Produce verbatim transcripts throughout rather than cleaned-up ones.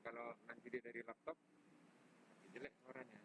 Kalau nanti dia dari laptop, jelek suaranya.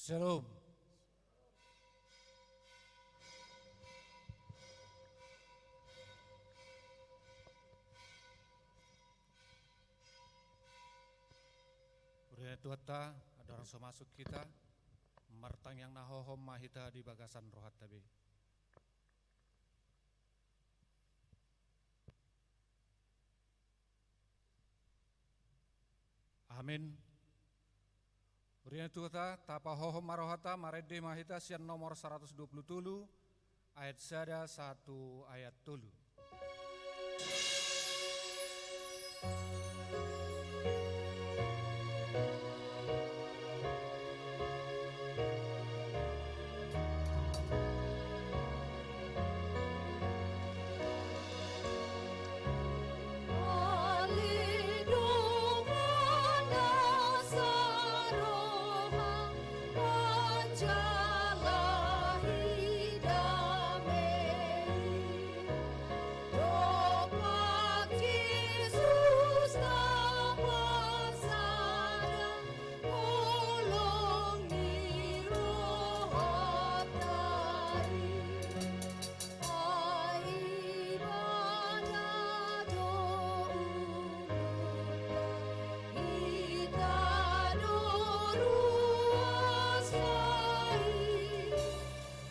Shalom. Huria ni Tuhanta, andorang so masuk hita, martangiang na hohom ma hita di bagasan rohanta be. Amin. Huria ni Tuhanta, tapahohom ma rohanta, marende ma hita sian nomor saratus dua pulu tolu, ayat sada sahat tu ayat tolu.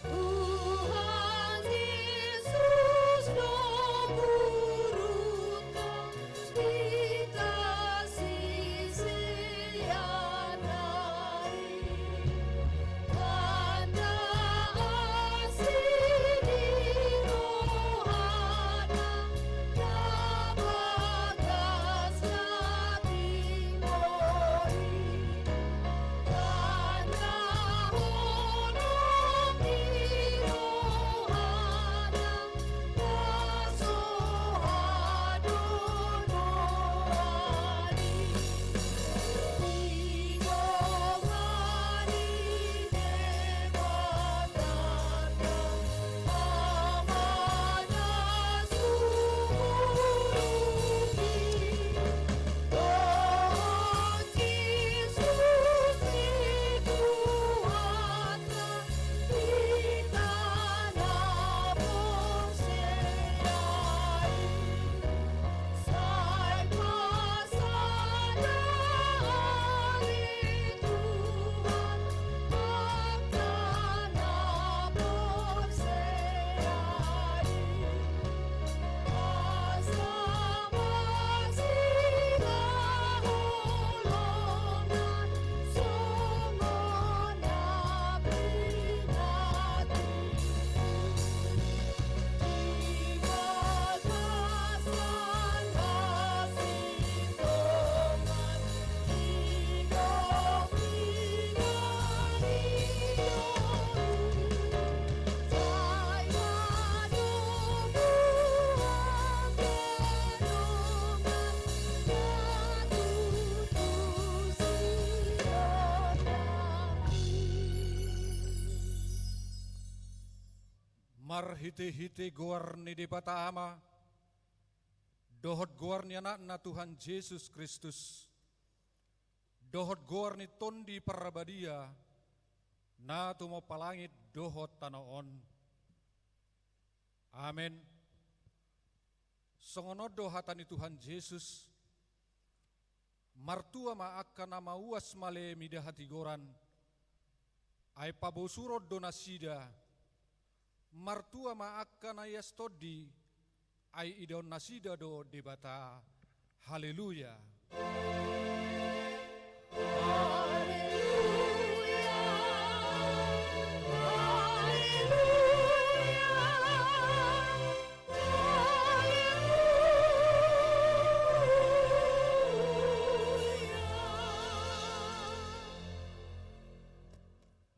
Tuhan Jesus do gurunta, hita siseanna i. Tanda asi ni rohana, na bagas na timo i. Marhitehite goar ni Debata Ama, dohot goar ni Anakna Tuhan Jesus Kristus, dohot goar ni Tondi Parbadia, na tumompa langit dohot tano on. Amen. Songon on do hata ni Tuhan Jesus: Martua ma angka na mauas male mida hatigoran, ai pabosuron do nasida. Martua ma angka na ias tondi, ai idaon nasida do Debata. Haleluya. Haleluya. Haleluya. Haleluya.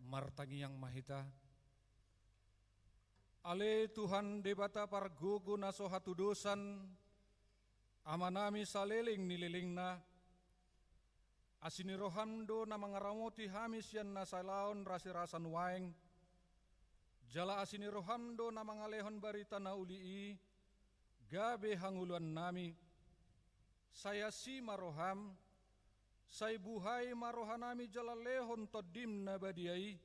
Martangiang ma hita. Ale Tuhan Debata pargogo na so hatudosan, Amanami saleleng ni lelengna, asi ni roham do na mangaramoti hami sian na salaon rasirasa nuaeng, jala asi ni roham do na mangalehon barita na uli i gabe hangoluannami. Sai asi ma roham, Sai buhai ma rohanami jala lehon Tondim na badia i,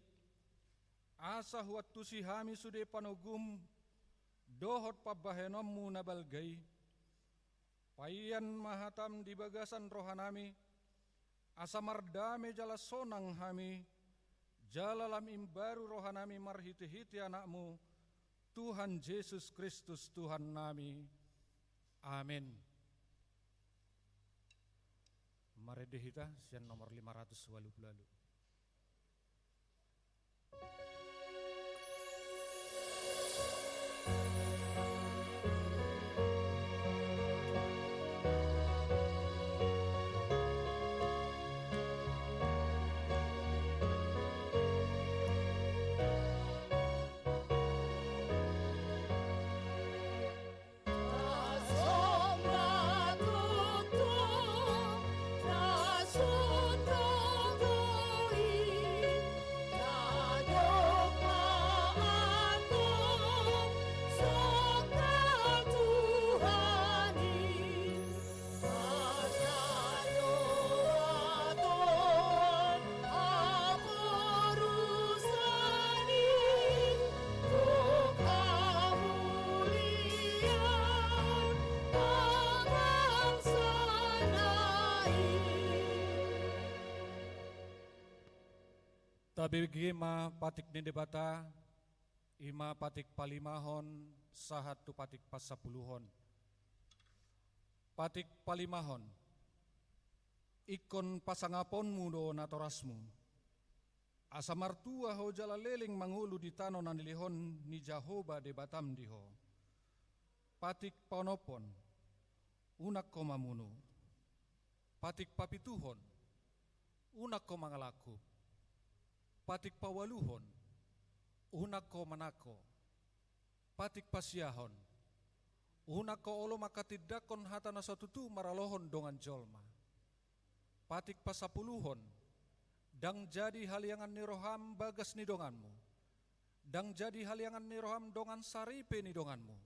asa huantusi hami sude panogum dohot pambahenonmu na balga i. Paian ma hatam di bagasan rohanami, asa mardame jala sonang hami, jala lam imbaru rohanami marhitehite Anakmu, Tuhan Jesus Kristus Tuhannami. Amen. Marende hita sian nomor lima ratus walu pulu walu. Tabege ma patik ni Debata, i ma patik palimahon sahat tu patik pasapuluhon. Patik palimahon. Ingkon pasangaponmu do natorasmu, asa martua ho jala leleng mangolu di tano na nilehon ni Jahowa Debatam di ho. Patik paonomhon, unang ho mamunu. Patik papituhon, unang ho mangalangkup. Patik paualuhon, unang ho manangko. Patik pasiahon, unang ho olo manghatindanghon hata na so tutu maralohon dongan jolma. Patik pasapuluhon, ndang jadi haliangan ni roham bagas ni donganmu. Ndang jadi haliangan ni roham dongan saripe ni donganmu.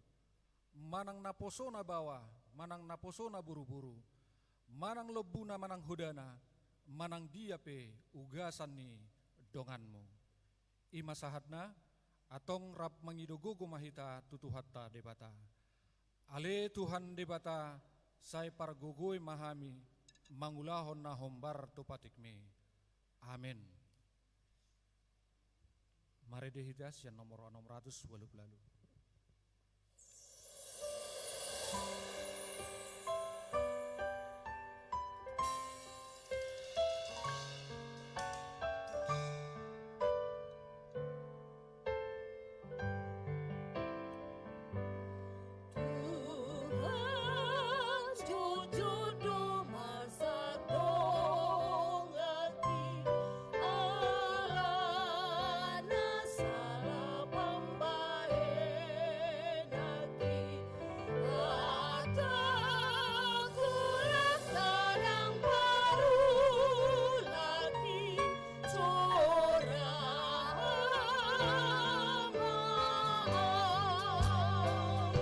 Manang naposona baoa, manang naposona buruburu, manang lombuna, manang hodana, manang dia pe ugasan ni donganmu. I ma sahatna, antong rap mangido gogo ma hita tu Tuhanta Debata. Ale Tuhan Debata, sai pargogoi ma hami mangulahon na hombar tu patikmi. Amen. Marende hita sian nomor onom ratus walu pulu walu. Tuhan, jujur do masa donganki, alana sala pambahenanki. Hataku rap sadang parulaki, jora ma au.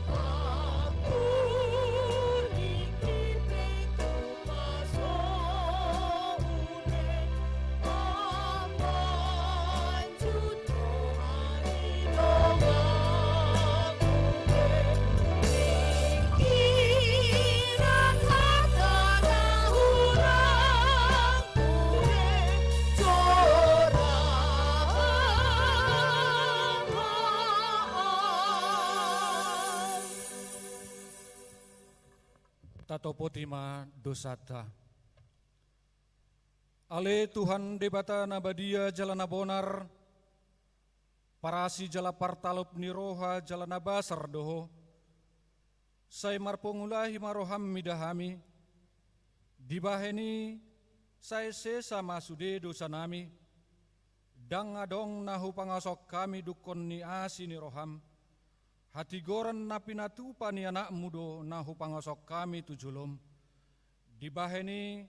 Aku ningkin pe tu pasohune, amang. Tatopoti ma dosanta. Ale Tuhan Debata na badia jala na bonar, parasi jala partalop ni roha jala na basar do Ho. Sai marpangulahi ma roham mida hami. Dibahen i sai sesa ma sude dosanami. Ndang adong na hupangasahon hami dungkon ni asi ni roham. Hatigoran na pinatupa ni Anakmu do na hupangasahon hami tu jolom. Dibahen i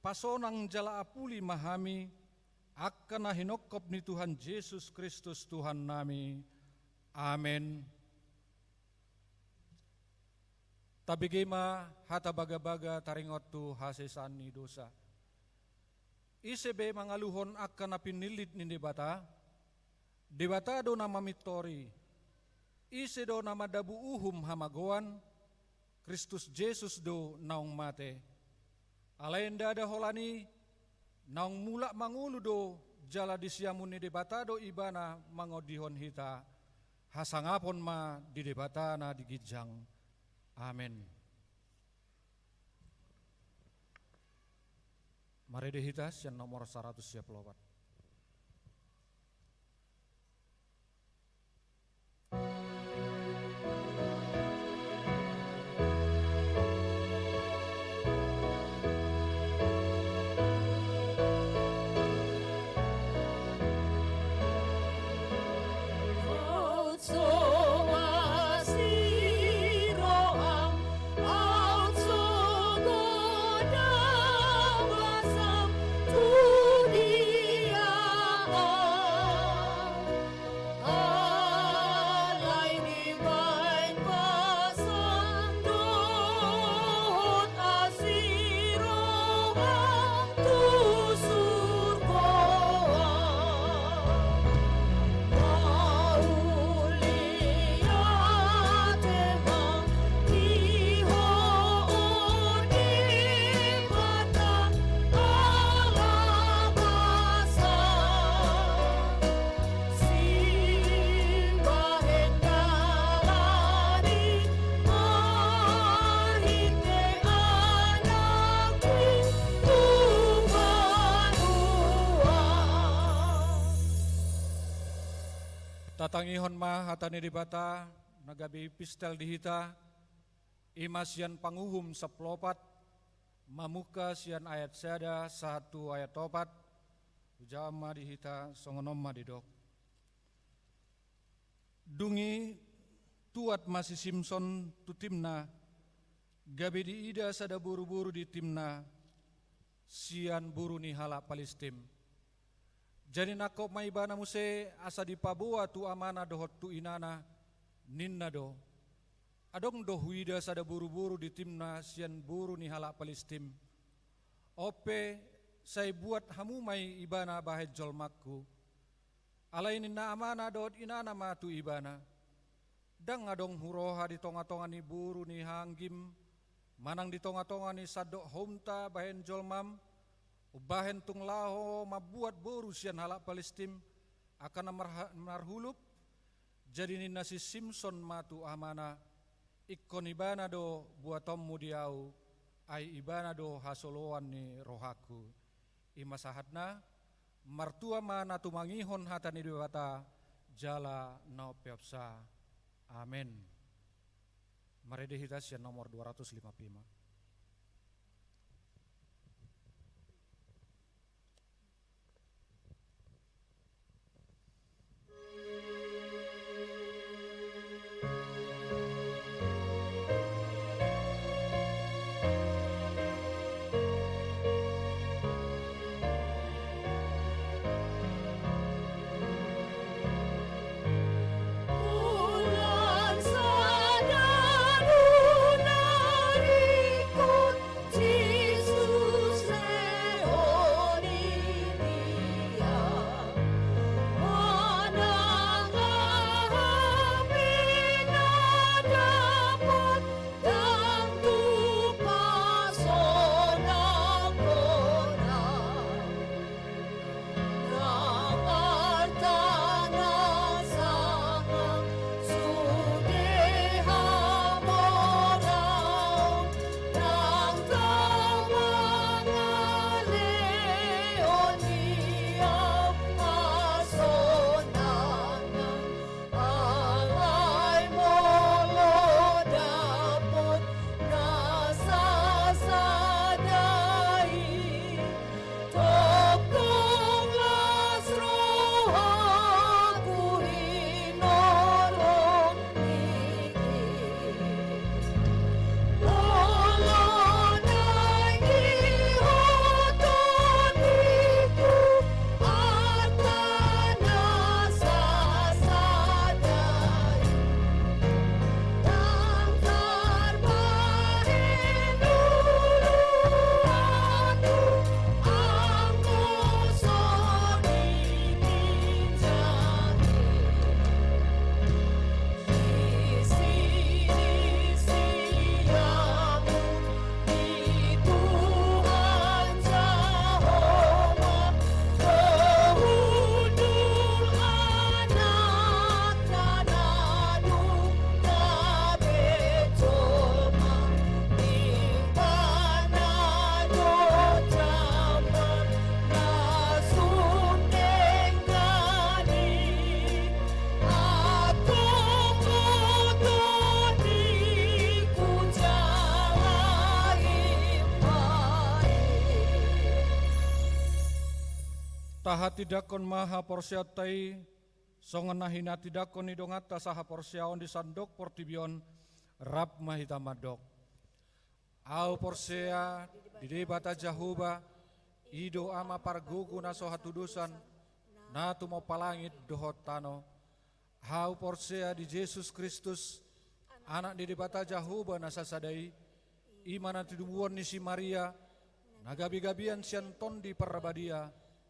pasonang jala apuli ma hami, angka na hinongkop ni Tuhan Jesus Kristus Tuhannami. Amen. Tabege ma hata bagabaga taringot tu hasesaan ni dosa. Ise be mangaluhon angka na pinillit ni Debata? Debata do na mamintori. Ise do na mandabu uhum hamagoan? Kristus Jesus do naung mate. Alai ndada holan i, naung mulak mangolu do, jala di siamun ni Debata do ibana mangondihon hita. Hasangapon ma di Debata na di ginjang. Amen. Marende hita sian nomor saratus sia pulu opat. Tatangihon ma hata ni Debata na gabe epistel di hita, i ma sian Panguhum sampulu opat, mamungka sian ayat sada sahat tu ayat opat. Hujaha ma di hita, songon on ma didok. Dung i tuat ma si Simson tu Timna, gabe diida sada boruboru di Timna, sian boru ni halak Palistim. Jadi nangkok ma ibana muse asa dipaboa tu amana dohot tu inana, ninna do: Adong do huida sada boruboru di Timna sian boru ni halak Palistim. On pe, sai buat hamu ma i ibana bahen jolmangku. Alai ninna amana dohot inana ma tu ibana: Ndang adong huroha di tongatonga ni boru ni haanggim, manang di tongatonga ni sandok houmta bahen jolmam, umbahen tung laho mambuat boru sian halak Palistim, angka na marha-, marhulup. Jadi ninna si Simson ma tu amana: Ingkon ibana do buatonmu di ahu, ai ibana do hasoloan ni rohangku. I ma sahatna. Martua ma na tumangihon hata ni Debata jala na umpeopsa. Amen. Marende hita sian nomor dua ratus lima puluh lima. Tahatindangkon ma haporseaonta i, songon na hinatindangkon ni donganta sahaporseaon di sandok portibi on, rap ma hita mandok. Ahu porsea di Debata Jahowa, i do Ama pargogo na so hatudosan, na tumompa langit dohot tano. Ahu porsea di Jesus Kristus, Anak ni Debata Jahowa na sasada i, i ma na tinumuon ni si Maria, na gabegabean sian Tondi Parbadia,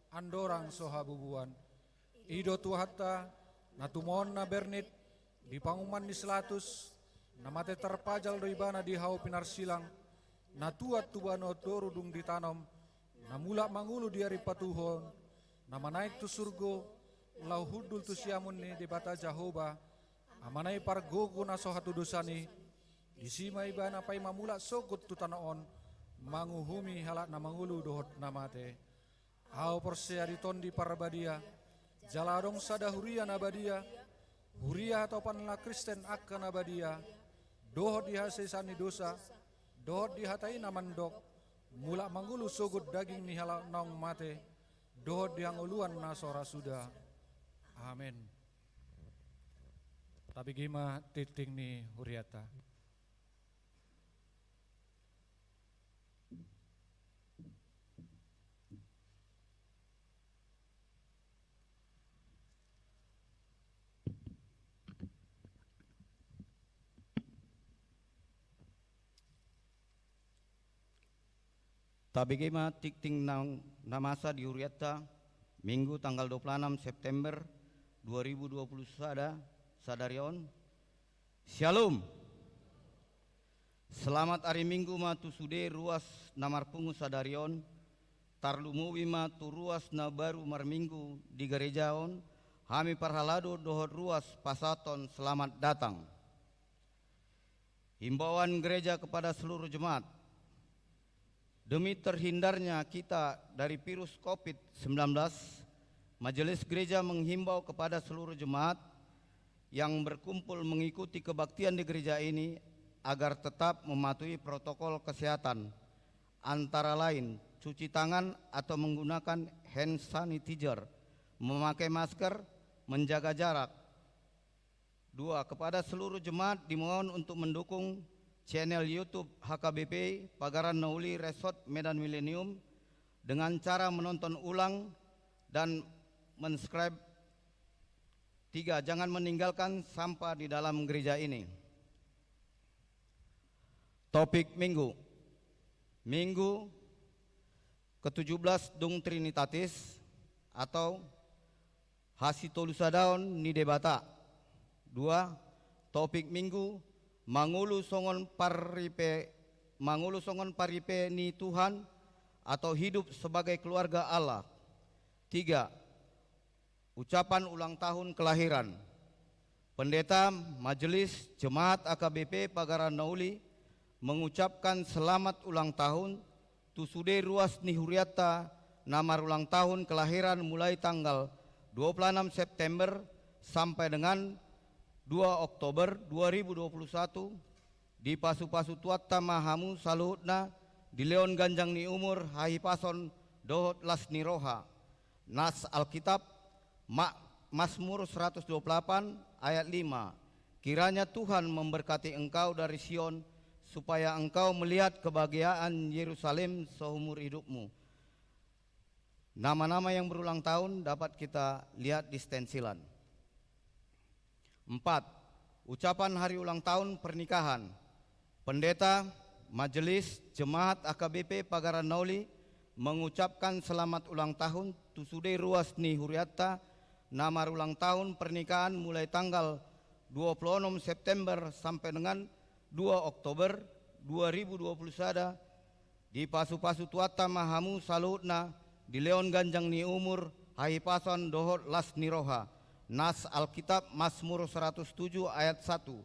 andorang so habubuan. I do Tuhanta, na tumaon na bernit, di panguhuman ni si Pilatus, na mate tarpajal do ibana di hau pinarsilang, na tuat tu banua toru dung ditanom, na mulak mangolu di ari patuhon, na manaek tu surgo, laho hundul tu siamun ni Debata Jahowa, Amana i pargogo na so hatudosan i, disi ma ibana paima mulak sogot tu tano on, manguhumi halak na mangolu dohot na mate. Ahu porsea di Tondi Parbadia, jala adong sada huria na badia, huria hatopan na Kristen angka na badia, dohot di hasesaan ni dosa, dohot di hata i na mandok, mulak mangolu sogot daging ni halak naung mate, dohot di hangoluan na so ra suda. Amen. Tabege ma tingting ni huriata. Tabege ma tingting na, na masa di hurianta, Minggu tanggal dua puluh enam September dua ribu dua puluh sada, sadari on. Syalom. Selamat ari Minggu ma tu sude ruas na marpungu sadari on, tarlumobi ma tu ruas na baru marminggu di gareja on, hami parhalado dohot ruas pasahathon selamat datang. Himbauan gereja kepada seluruh jemaat. Demi terhindarnya kita dari virus covid sembilan belas, Majelis Gereja menghimbau kepada seluruh jemaat yang berkumpul mengikuti kebaktian di gereja ini agar tetap mematuhi protokol kesehatan, antara lain cuci tangan atau menggunakan hand sanitizer, memakai masker, menjaga jarak, Dua, kepada seluruh jemaat dimohon untuk mendukung channel YouTube H K B P Pagaran Na Uli Resort Medan Millennium dengan cara menonton ulang dan mensubscribe. Tiga, jangan meninggalkan sampah di dalam gereja ini. Topik Minggu. Minggu ketujuh belas dung Trinitatis atau hasitolusadaon ni Debata. Dua, topik Minggu, mangolu songon paripe, mangolu songon paripe ni Tuhan atau hidup sebagai keluarga Allah. Tiga, ucapan ulang tahun kelahiran. Pendeta Majelis Jemaat A K B P Pagaran Na Uli mengucapkan selamat ulang tahun tu sude ruas ni hurianta na marulang tahun kelahiran mulai tanggal dua puluh enam September sampai dengan dua Oktober dua ribu dua puluh satu, dipasupasu Tuhanta ma hamu saluhutna, dilehon ganjang ni umur, hahipason dohot las ni roha. Nas Alkitab, Ma-, Mazmur seratus dua puluh delapan ayat lima. Kiranya Tuhan memberkati engkau dari Sion, supaya engkau melihat kebahagiaan Yerusalem seumur hidupmu. Nama-nama yang berulang tahun dapat kita lihat di stensilan. Empat, ucapan hari ulang tahun pernikahan. Pendeta Majelis Jemaat A K B P Pagaran Na Uli mengucapkan selamat ulang tahun tu sude ruas ni hurianta na marulang tahun pernikahan mulai tanggal dua puluh enam September sampai dengan dua Oktober dua ribu dua puluh sada, dipasupasu Tuhanta ma hamu saluhutna, dilehon ganjang ni umur, hahipason dohot las ni roha. Nas Alkitab Mazmur seratus tujuh ayat satu.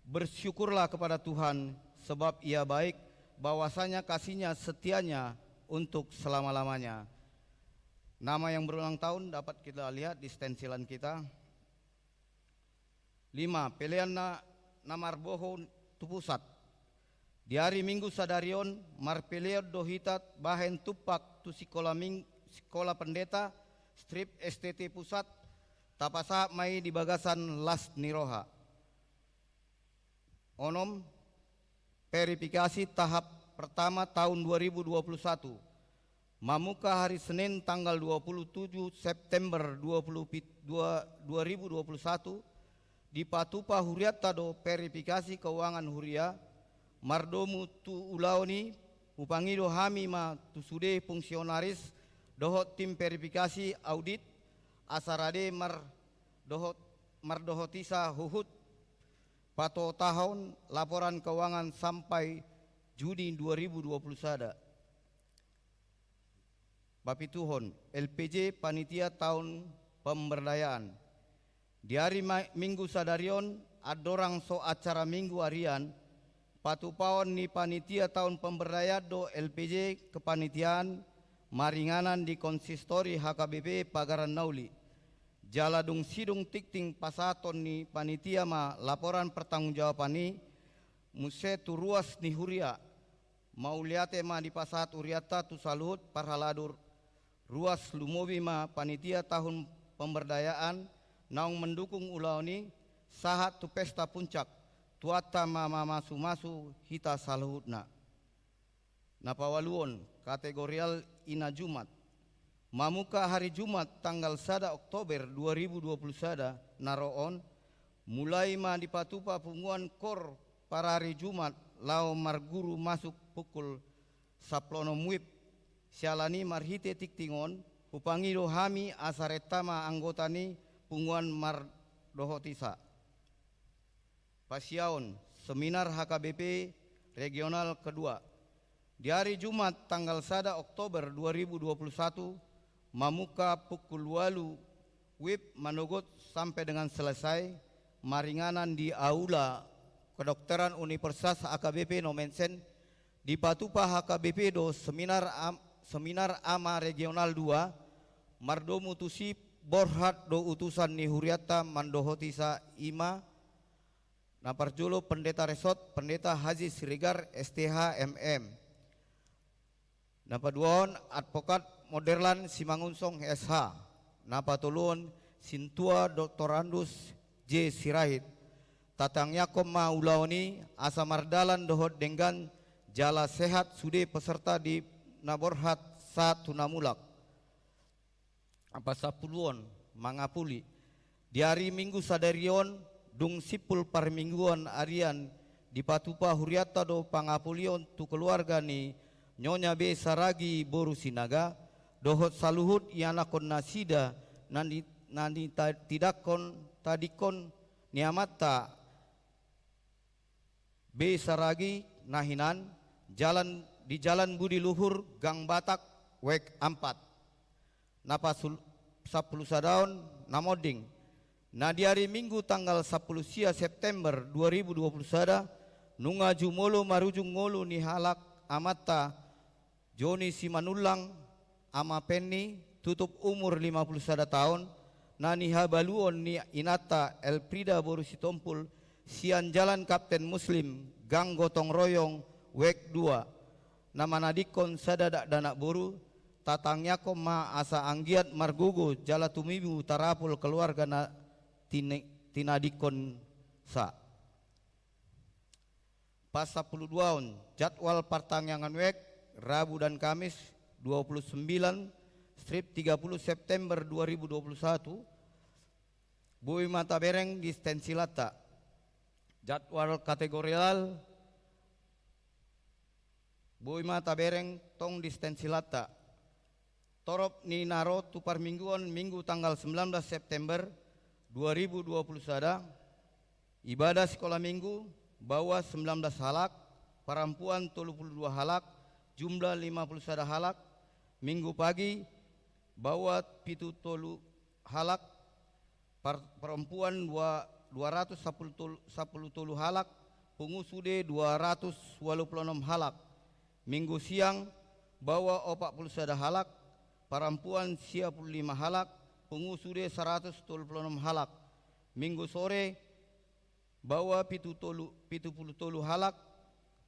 Bersyukurlah kepada Tuhan, sebab Ia baik, bahwasanya kasih-Nya setianya untuk selama-lamanya. Nama yang berulang tahun dapat kita lihat di stensilan kita. Lima, pelean na, na marbohou tu pusat. Di ari Minggu sadari on, marpelean do hita bahen tumpak tu sikola ming-, sikola pendeta, Strip S T T Pusat, tapasahat ma i di bagasan las ni roha. Onom, verifikasi tahap pertama tahun dua ribu dua puluh satu. Mamungka hari Senin tanggal dua puluh tujuh September dua puluh pit-, dua, dua ribu dua puluh satu, dipatupa hurianta do verifikasi keuangan huria, mardomu tu ulaon i, hupangido hami ma tu sude fungsionaris dohot tim verifikasi audit, asa rade mar-, dohot, mardohotisa huhut patotahon laporan keuangan sampai Juni dua ribu dua puluh sada. Papituhon, L P J panitia tahun pemberdayaan. Di ari ma-, Minggu sadari on, andorang so acara Minggu arian, patupaon ni panitia tahun pemberdayaan do L P J kepanitiaan maringanan di konsistori H K B P Pagaran Nauli. Jala dung sidung tingting pasahaton ni panitia ma laporan pertanggungjawaban i, muse tu ruas ni huria, mauliate ma dipasahat hurianta tu saluhut parhalado ruas, lumobi ma panitia tahun pemberdayaan naung mendukung ulaon i, sahat tu pesta puncak, Tuhanta ma mamasumasu hita saluhutna. Na paualuhon, kategorial ina Jumat. Mamungka hari Jumat tanggal sada Oktober dua ribu dua puluh sada na ro on, mulai ma dipatupa punguan KOR parari Jumat laho marguru masuk pukul sampulu onom WIB. Siala ni marhite tingting on, hupangido hami asa renta ma anggota ni punguan mardohotisa. Pasiaon, seminar H K B P regional kedua. Di hari Jumat tanggal sada Oktober dua ribu dua puluh satu, mamungka pukul ualu WIB manogot sampai dengan selesai, maringanan di Aula Kedokteran Universitas H K B P Nommensen, dipatupa H K B P do seminar am-, seminar ama regional dua, mardomu tusi borhat do utusan ni hurianta mandohotisa, i ma na parjolo Pendeta Resort, Pendeta Haji Siregar, S T H, M M. Na paduahon, Advokat Monderlan Simangunsong, S H. Na patoluhon, Sintua Doktorandus J Sirait. Tatangiangkon ma ulaon i asa mardalan dohot denggan jala sehat sude peserta di na borhat sahat tu na mulak. Pasampuluhon, mangapuli. Di ari Minggu sadari on, dung simpul parmingguan arian, dipatupa hurianta do pangapulion tu keluarga ni Nyonya B Saragi boru Sinaga, dohot saluhut ianakkon nasida, na ni-, na nita-, tidangkon, tadingkon ni amanta, B Saragi na hinan, jalan, di Jalan Budi Luhur, Gang Batak, WEG ampat. Na pasul-, sampulu sadaon, na monding. Na di ari Minggu tanggal sampulu sia September dua ribu dua puluh sada, nunga jumolo marujung ngolu ni halak amanta, Joni Simanullang, Ama Penni, tutup umur lima puluh sada taon, na nihabaluon ni inanta Elfrida boru Sitompul, sian Jalan Kapten Muslim, Gang Gotong Royong, WEG dua. Na manadingkon sada dakdanak boru, tatangiangkon ma asa anggiat margogo jala tumibu tarapul keluarga na tine-, tinadingkonsa. Pasampulu duaon, jadwal partangiangan WEG, Rabu dan Kamis, dua puluh sembilan strip tiga puluh September dua ribu dua puluh satu, boi ma tabereng di stensilanta. Jadwal kategorial, boi ma tabereng tong di stensilanta. Torop ni na ro tu parmingguon, Minggu tanggal sembilan belas September dua ribu dua puluh sada, ibadah sikola Minggu, baoa sembilan belas halak, parampuan tolu puluh dua halak, jumlah lima puluh sada halak. Minggu pagi, baoa pitu tolu halak, par-, parampuan dua, dua ratus sampulu tolu, sampulu tolu halak, pungu sude dua ratus ualu puluh onom halak. Minggu siang, baoa opat puluh sada halak, parampuan sia puluh lima halak, pungu sude saratus tolu puluh onom halak. Minggu sore, baoa pitu tolu, pitu puluh tolu halak,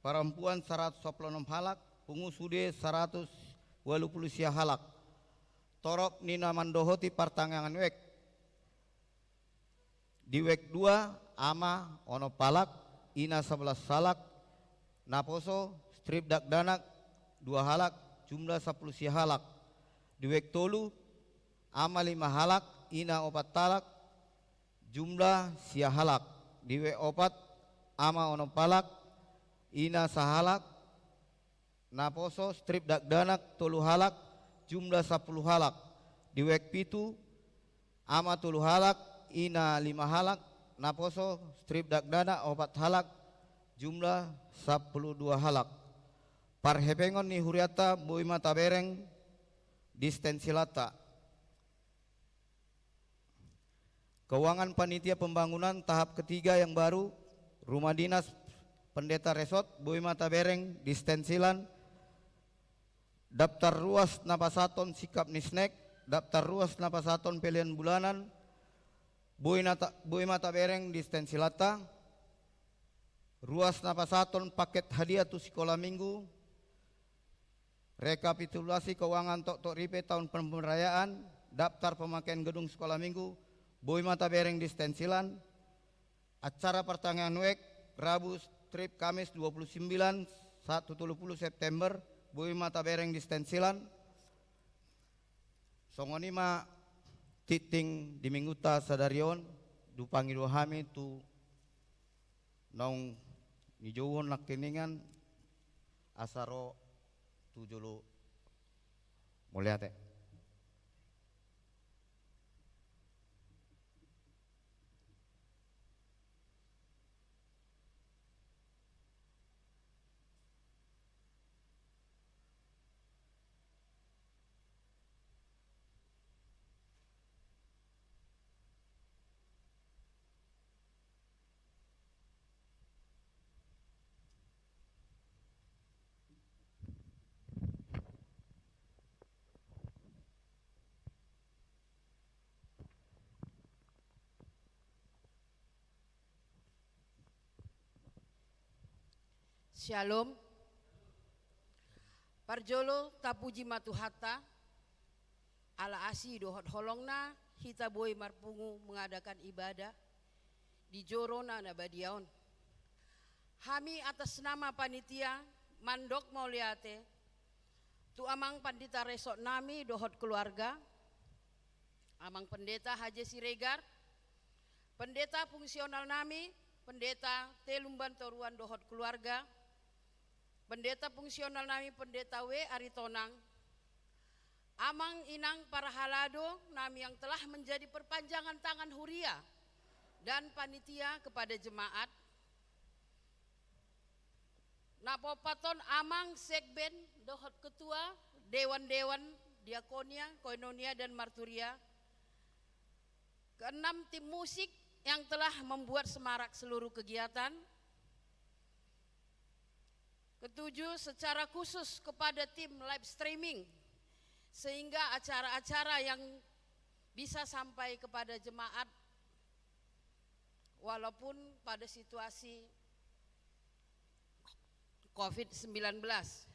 parampuan saratus sampulu onom halak, pungu sude saratus ualu puluh sia halak. Torop ni na mandohoti partangiangan wijk. Di wijk dua, ama onom halak, ina sabolas halak, naposo strip dakdanak dua halak, jumlah sampulu sia halak. Di wijk tolu, ama lima halak, ina opat halak, jumlah sia halak. Di wijk opat, ama onom halak, ina sahalak, naposo strip dakdanak tolu halak, jumlah sampulu halak. Di wijk pitu, ama tolu halak, ina lima halak, naposo strip dakdanak opat halak, jumlah sampulu dua halak. Parhepengon ni hurianta boi ma tabereng distensilanta. Keuangan panitia pembangunan tahap ketiga yang baru, rumah dinas pendeta resort, boi ma tabereng distensilan, daftar ruas na pasahathon singkat ni snack, daftar ruas na pasahathon pelean bulanan, boi na ta-, boi ma tabereng distensilanta, ruas na pasahathon paket hadiah tu sikola minggu, rekapitulasi keuangan toktok ripe tahun pemberayaan, daftar pemakaian gedung sekolah minggu, boi ma tabereng distensilan, acara partangiangan wijk, Rabu strip Kamis dua puluh sembilan sahat tu tolu puluh September, boi ma tabereng distensilan. Songon i ma tingting di minggunta sadari on, dung pangido hami tu naung nijouhon nangkiningan asa ro tu jolo. Mauliate. Syalom. Parjolo tapuji ma Tuhanta, ala asi dohot holongna hita boi marpungu mengadakan ibadah di joro na badia on. Hami atas nama panitia mandok mauliate tu amang pandita resort nami dohot keluarga, amang pendeta H J Siregar, pendeta fungsional nami, pendeta T Lumban Toruan dohot keluarga, pendeta fungsional nami, pendeta W Aritonang, amang inang para halado nami yang telah menjadi perpanjangan tangan huria dan panitia kepada jemaat. Na paopathon amang sekben dohot ketua dewan-dewan diakonia, koinonia, dan marturia. Keenam, tim musik yang telah membuat semarak seluruh kegiatan. Ketujuh, secara khusus kepada tim live streaming, sehingga acara-acara yang bisa sampai kepada jemaat walaupun pada situasi covid sembilan belas.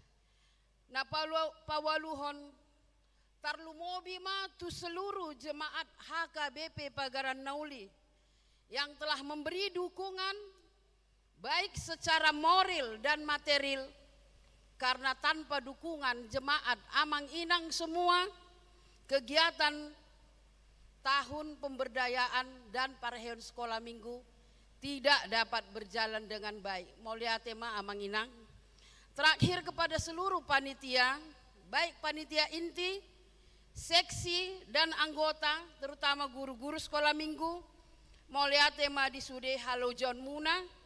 Na palu-, paualuhon, tarlumobi ma tu seluruh jemaat H K B P Pagaran Nauli yang telah memberi dukungan baik secara moral dan material, karena tanpa dukungan jemaat, amang inang semua, kegiatan tahun pemberdayaan dan parheon sekolah minggu tidak dapat berjalan dengan baik. Mauliate ma amang inang. Terakhir, kepada seluruh panitia, baik panitia inti, seksi, dan anggota, terutama guru-guru sekolah minggu, mauliate ma di sude halojaonmuna,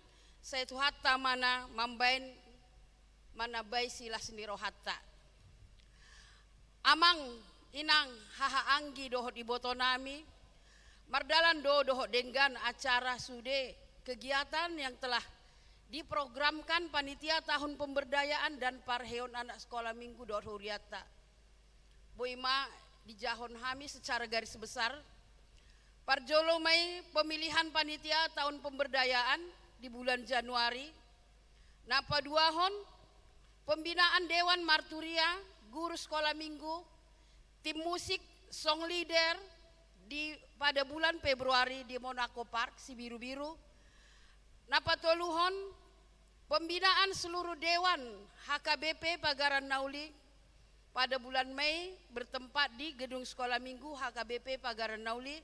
sai Tuhanta ma na mambaen manambai silas ni rohanta. Amang, inang, haha anggi dohot iboto nami, mardalan do dohot denggan acara sude kegiatan yang telah diprogramkan panitia tahun pemberdayaan dan parheon anak sekolah minggu dohot hurianta. Boi ma dijahon hami secara garis besar. Parjolo ma i pemilihan panitia tahun pemberdayaan di bulan Januari. Na paduahon, pembinaan dewan marturia, guru sekolah minggu, tim musik, song leader di, pada bulan Februari di Monaco Park, Sibirubiru. Na patoluhon, pembinaan seluruh dewan H K B P Pagaran Nauli pada bulan Mei, bertempat di Gedung Sekolah Minggu H K B P Pagaran Nauli.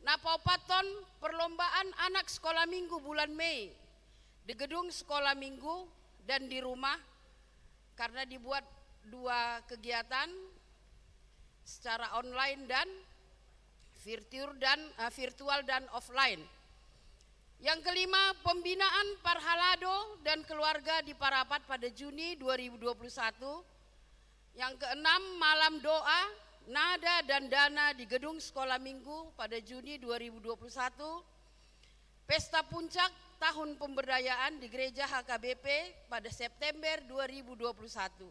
Na paopathon, perlombaan anak sekolah minggu bulan Mei di Gedung Sekolah Minggu dan di rumah, karena dibuat dua kegiatan secara online dan virtual dan, eh, virtual dan offline. Yang kelima, pembinaan parhalado dan keluarga di Parapat pada Juni dua ribu dua puluh satu. Yang keenam, malam doa, nada dan dana di Gedung Sekolah Minggu pada Juni dua ribu dua puluh satu. Pesta puncak tahun pemberdayaan di Gereja H K B P pada September dua ribu dua puluh satu.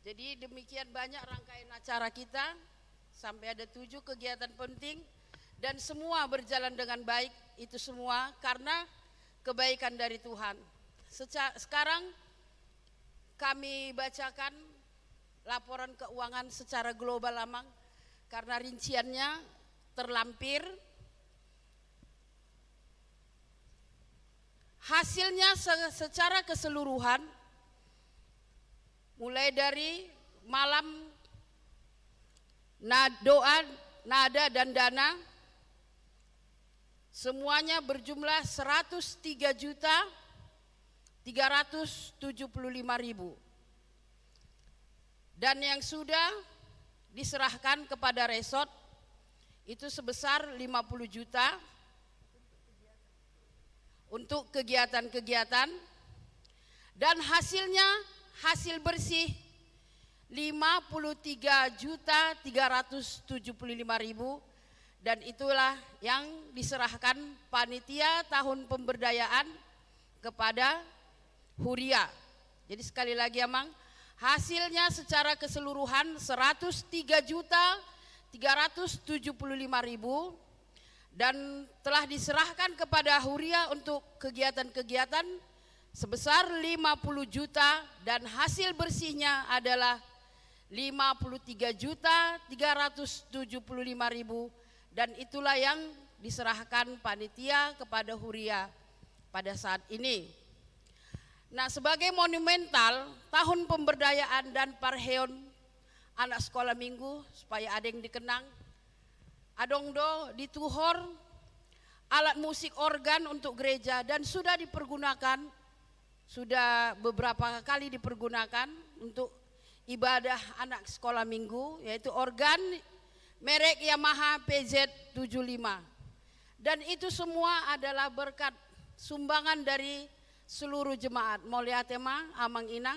Jadi, demikian banyak rangkaian acara kita, sampai ada tujuh kegiatan penting, dan semua berjalan dengan baik, itu semua karena kebaikan dari Tuhan. Seca-, sekarang kami bacakan laporan keuangan secara global, Amang, karena rinciannya terlampir. Hasilnya se-, secara keseluruhan, mulai dari malam na-, doa, nada, dan dana, semuanya berjumlah seratus tiga juta tiga ratus tujuh puluh lima ribu. Dan yang sudah diserahkan kepada resort itu sebesar lima puluh juta untuk kegiatan-kegiatan, dan hasilnya, hasil bersih, lima puluh tiga juta tiga ratus tujuh puluh lima ribu, dan itulah yang diserahkan panitia tahun pemberdayaan kepada Huria. Jadi, sekali lagi, Amang, hasilnya secara keseluruhan seratus tiga juta tiga ratus tujuh puluh lima ribu, dan telah diserahkan kepada Huria untuk kegiatan-kegiatan sebesar lima puluh juta, dan hasil bersihnya adalah lima puluh tiga juta tiga ratus tujuh puluh lima ribu, dan itulah yang diserahkan panitia kepada Huria pada saat ini. Nah, sebagai monumental tahun pemberdayaan dan parheon anak sekolah minggu, supaya ada yang dikenang, adong do dituhor alat musik organ untuk gereja dan sudah dipergunakan, sudah beberapa kali dipergunakan untuk ibadah anak sekolah minggu, yaitu organ merek Yamaha P Z tujuh lima. Dan itu semua adalah berkat sumbangan dari seluruh jemaat. Mauliate ma, Amang Inang,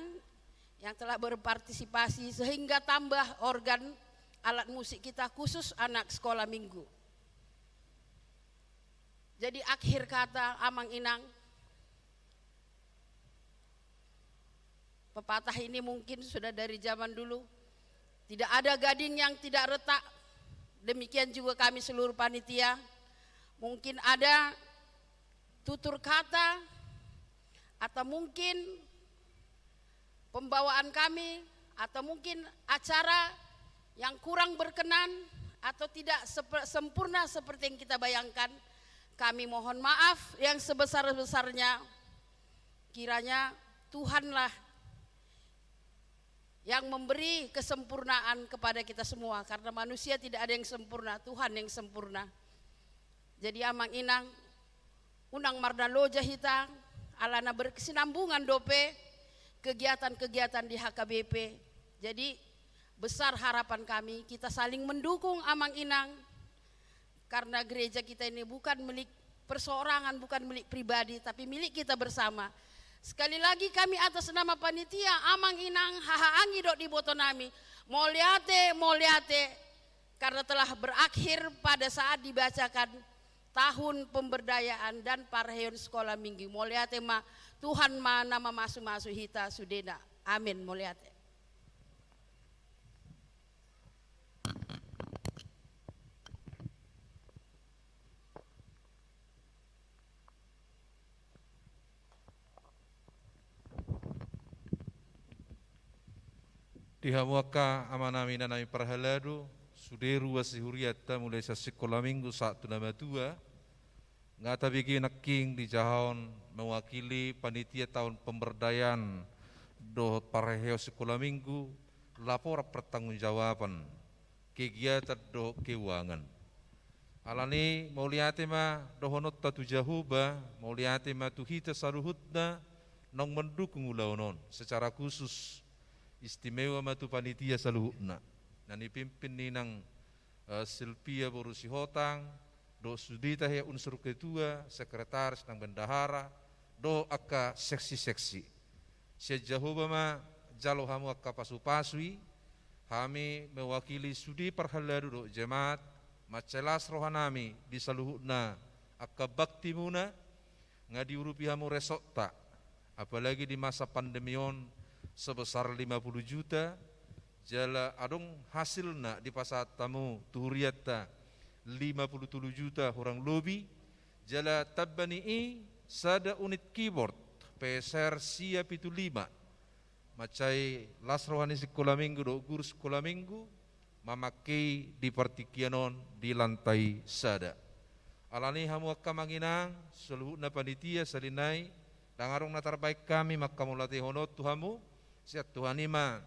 yang telah berpartisipasi sehingga tambah organ alat musik kita khusus anak sekolah minggu. Jadi, akhir kata, Amang Inang, pepatah ini mungkin sudah dari zaman dulu. Tidak ada gading yang tidak retak. Demikian juga kami seluruh panitia. Mungkin ada tutur kata atau mungkin pembawaan kami atau mungkin acara yang kurang berkenan atau tidak sepe-, sempurna seperti yang kita bayangkan, kami mohon maaf yang sebesar-besarnya. Kiranya Tuhanlah yang memberi kesempurnaan kepada kita semua, karena manusia tidak ada yang sempurna, Tuhan yang sempurna. Jadi, Amang Inang, unang marnaloja hita, alana berkesinambungan dope kegiatan-kegiatan di H K B P. Jadi, besar harapan kami, kita saling mendukung, Amang Inang, karena gereja kita ini bukan milik perseorangan, bukan milik pribadi, tapi milik kita bersama. Sekali lagi, kami atas nama panitia, Amang Inang, haha anggi dohot iboto nami, mauliate, mauliate, karena telah berakhir pada saat dibacakan tahun pemberdayaan dan parheon sekolah minggu. Mauliate ma, Tuhan ma na mamasu-masu hita sudena. Amin. Mauliate. Di hamu angka amanami, inanami parhalado, sude ruas ni hurianta mulai sian sikola minggu sahat tu na matua, nga tabege nangkin dijahahon mewakili panitia taon pemberdayaan dohot parheheon sikola minggu laporan pertanggungjawaban kegiatan dohot keuangan. Alani mauliate ma dohononta tu Jahowa, mauliate ma tu hita saluhutna naung mandukung ulaon on. Secara khusus, istimewa ma tu panitia saluhutna na nipimpin ni inang, eh, Silvia boru Sihotang, dohot sude tahe unsur ketua, sekretaris, nang bendahara, dohot angka seksi-seksi. Sian Jahowa ma jalo hamu angka pasu-pasu i, hami mewakili sude parhalado dohot jemaat, mansai las rohanami di saluhutna angka baktimuna, nga diurupi hamu resortta, apalagi di masa pandemi on, sebesar lima puluh juta, jala adong hasilna dipasahat hamu tu hurianta lima puluh tolu juta hurang lobi, jala tamba ni i sada unit keyboard P S R sia pitu lima. Mansai las roha ni sikola minggu dohot guru sikola minggu mamangke i di partingkian on di lantai sada. Alani hamu angka amang inang, saluhutna panitia sahali nai, ndang adong na tarbahen hami manghamauliatehon on tu hamu, sian Tuhan i ma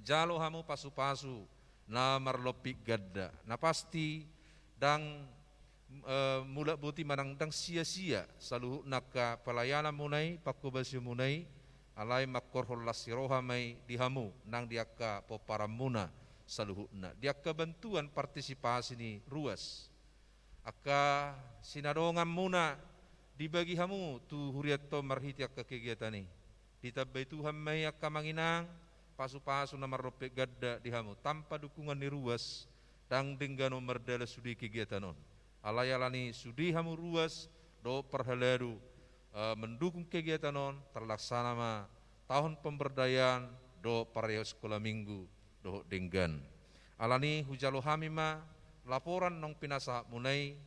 jalo hamu pasu-pasu na marlompit ganda. Na pasti ndang, eh, mulak boti manang ndang sia-sia saluhutna angka pelayananmuna i, pangkobasionmuna i, alai mangkorhon las ni roha ma i di hamu nang di angka pomparanmuna saluhutna, di angka bantuan partisipasi ni ruas. Angka sinadonganmuna dibagi hamu tu hurianta on marhite angka kegiatan i. Ditambai Tuhan ma i angka amang inang, pasu-pasu na marlompit ganda di hamu. Tanpa dukungan ni ruas, ndang denggan on mardalan sude kegiatan on. Alai alani sude hamu ruas dohot parhalado, eh, mendukung kegiatan on, terlaksana ma taon pemberdayaan dohot parheheon sikola minggu dohot denggan. Alani hujalo hami ma laporan naung pinasahatmuna i,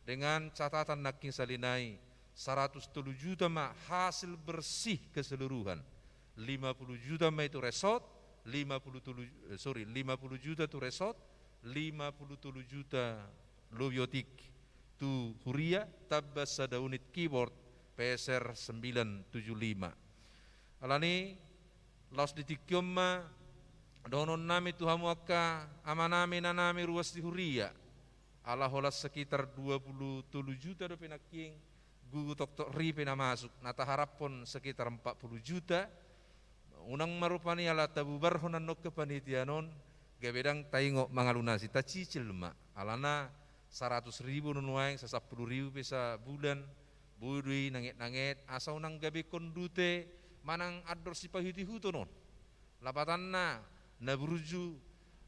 dengan catatan nangkin sahali nai, saratus tolu juta ma hasil bersih keseluruhan. Lima puluh juta ma i tu resort, lima puluh tolu, eh, sorry, lima puluh juta tu resort, lima puluh tolu juta lobi otik tu huria, tamba sada unit keyboard P S R sembilan tujuh lima. Alani, laos di tingki on ma dohononnami tu hamu angka amanami, inanami ruas di huria. Ala holan sekitar dua puluh tolu juta dope nangkin gugu toktok ripe na masuk, na taharaphon sekitar empat puluh juta. Unang ma rupani ala tabubarhon annon kepanitiaan on, gabe ndang taingot mangalunasi, tacicil ma. Alana saratus ribu nuaeng, sasampulu ribu pe sabulan, boi do i nanget-nanget, asa unang gabe kondute manang andor sipaihut-ihuton on. Lapatanna, na burju,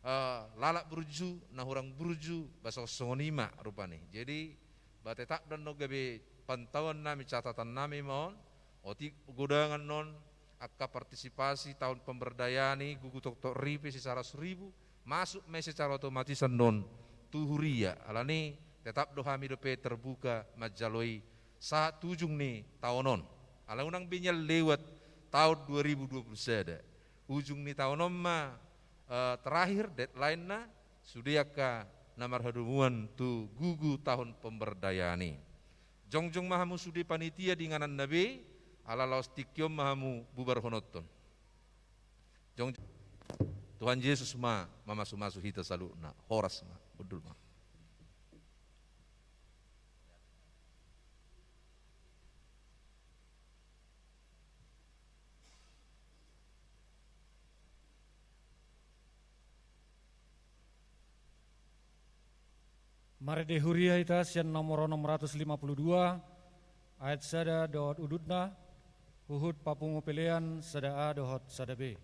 eh, lalap burju, na hurang burju, ba songon-songon i ma rupani. Jadi, ba tetap do annon gabe pantauannami, catatannami ma on, otik godang annon angka partisipasi taon pemberdayaan i, gugu toktok ripe sisaratus ribu, masuk ma i secara otomatis annon tu huria. Alani tetap do hami dope terbuka manjalo i sahat tu ujung ni taon on. Alai unang be nian lewat taon dua ribu dua puluh sada. Ujung ni taon on ma, eh, terakhir deadline-na, sude angka na marhadomuan tu gugu taon pemberdayaan i. Jongjong ma hamu sude panitia di ingananna be, ala laos tingki on ma hamu bubarhononhon. Jongjong. Tuhan Jesus ma mamasu-masu hita saluhutna. Horas ma, hundul ma. Marende huria hita sian nomor onom ratus lima puluh dua, ayat sada dohot udutna, huhut papungu pelean sada A dohot sada B.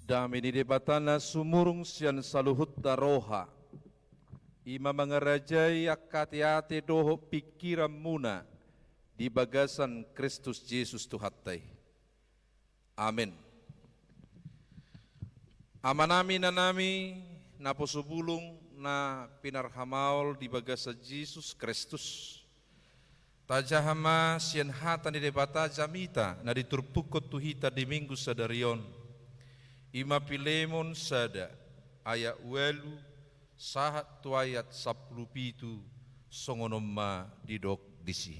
Dame ni Debata na sumurung sian saluhutna roha, i ma mangarajai angka ateate dohot pingkiranmuna di bagasan Kristus Jesus Tuhanta i. Amen. Amanami, inanami, naposo bulung na pinarhamaol di bagasan Jesus Kristus. Tajaha ma sian hata ni Debata jamita na diturpukkon tu hita di Minggu sadari on. I ma Pilemon sada, ayat ualu, sahat tu ayat sampulu pitu, songon on ma didok disi.